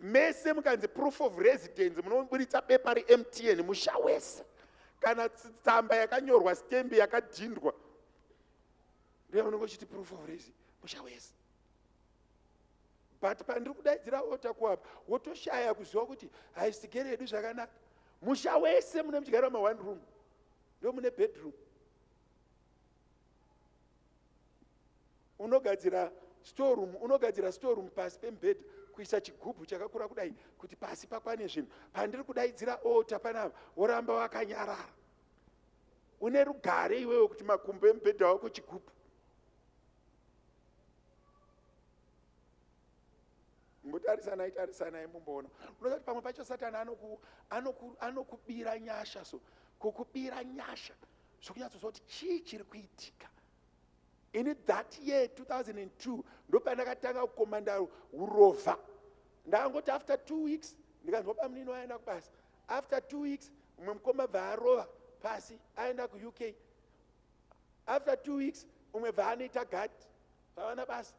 mese mukanzi proof of residence, munoburitsa bepa reMTN. Musha wese, kana tsamba yakanyorwa, stembi yakadhindwa, ndiyo unenge uchiti proof of residence, musha wese. But pandiri kudaidzira altar kuapa, wotoshaya kuziva kuti haisigere yedu zvakanaka. Musha wese mune muchigara ma1 room, ndo mune bedroom. Unogadzira storeroom, unogadzira storeroom pasi pemubhedha, kuisa chigubhu chakakura kudai kuti pasi pakwane zvinhu. Pandiri kudaidzira altar panapa, woramba wakanyarara, une rugare iwewe kuti makumbo emubhedha wako chigubhu. Mbotarisanai, tarisanai mumboona. Unoza kuti pamwe pacho Satani anokubira nyasha, so kukubira nyasha zvokunyatsoziva kuti chii chiri kuitika. Ini that year 2002 ndopandakatanga kukomanda urovha. Ndakangoti after 2 weeks ndikanzwa pamunini waenda kubasa. After 2 weeks mumwe mukoma bva arova pasi, aenda kuUK. After 2 weeks umwe bva anoita gadhi, pavana basa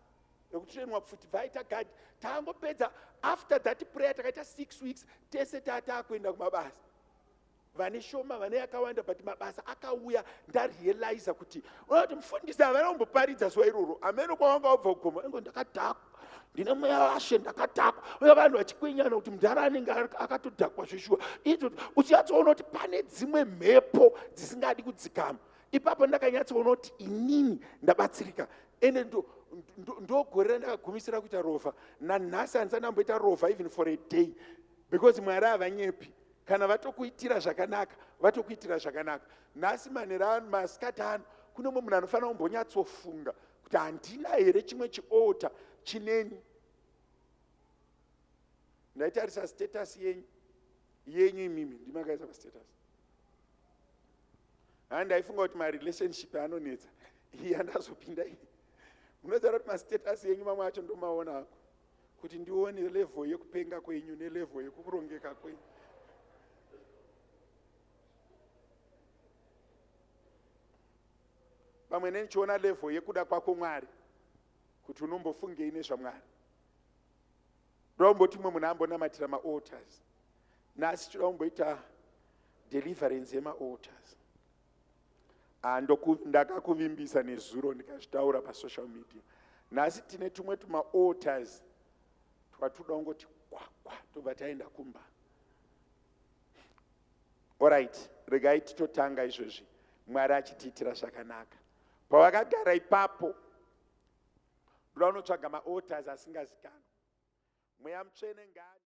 rekutrainwa pfuti, bva aita gadhi. Tangopedza after that prayer, takaita 6 weeks tese tataakuenda kumabasa, vane shoma, vane yakawanda, but mabasa akauya. Ndarealiza kuti unoti mufundisi havana kumboparidza zuva iroro, hameno kwawanga wabva kugoma ingo, ndakadhakwa, ndine mweya washe, ndakadhakwa. Uye vanhu vachikwenyana kuti mudhara anenge akatodhakwa zveshuwa. Ito uchinyatsoona kuti pane dzimwe mhepo dzisingadi kudzikama. Ipapo ndakanyatsoona kuti inini ndabatsirika. Ende ndogore randakagumisira kuita rovha. Nanhasi handisati ndamboita rovha even for a day, because Mwari havanyepi. Kana vatokuitira zvakanaka, vatokuitira zvakanaka. Nhasi manhero ano, masikati ano, kune mumwe munhu anofanira kumbonyatsofunga kuti handina here chimwe chialtar chineni. Ndaitarisa status yenyu yenyu imimi, ndimakaisa pastatus. Ha, ndaifunga kuti marelationship anonetsa, iyi handazopinda iyi. Munoziva kuti mastatus yenyu mamwe acho ndomaona ako kuti ndione level yekupenga kwenyu nelevel yekukurongeka kwenyu. Pamwe nenichiona level yekuda kwako Mwari, kuti unombofungei nezvaMwari. Ndoda kumboti mumwe munhu ambonamatira maaltars. Nhasi toda kumboita deliverance yemaaltars. Ah, ndakakuvimbisa nezuro ndikazvitaura pasocial media. Nhasi tine tumwe tumaaltars twatoda kungoti kwakwa tobva taenda kumba. Alright, regai titotanga izvozvi, Mwari achitiitira zvakanaka. Pawakagara ipapo, ndoda unotsvaga maaltars asingazikanwi. Mweya Mutsvene ngaani.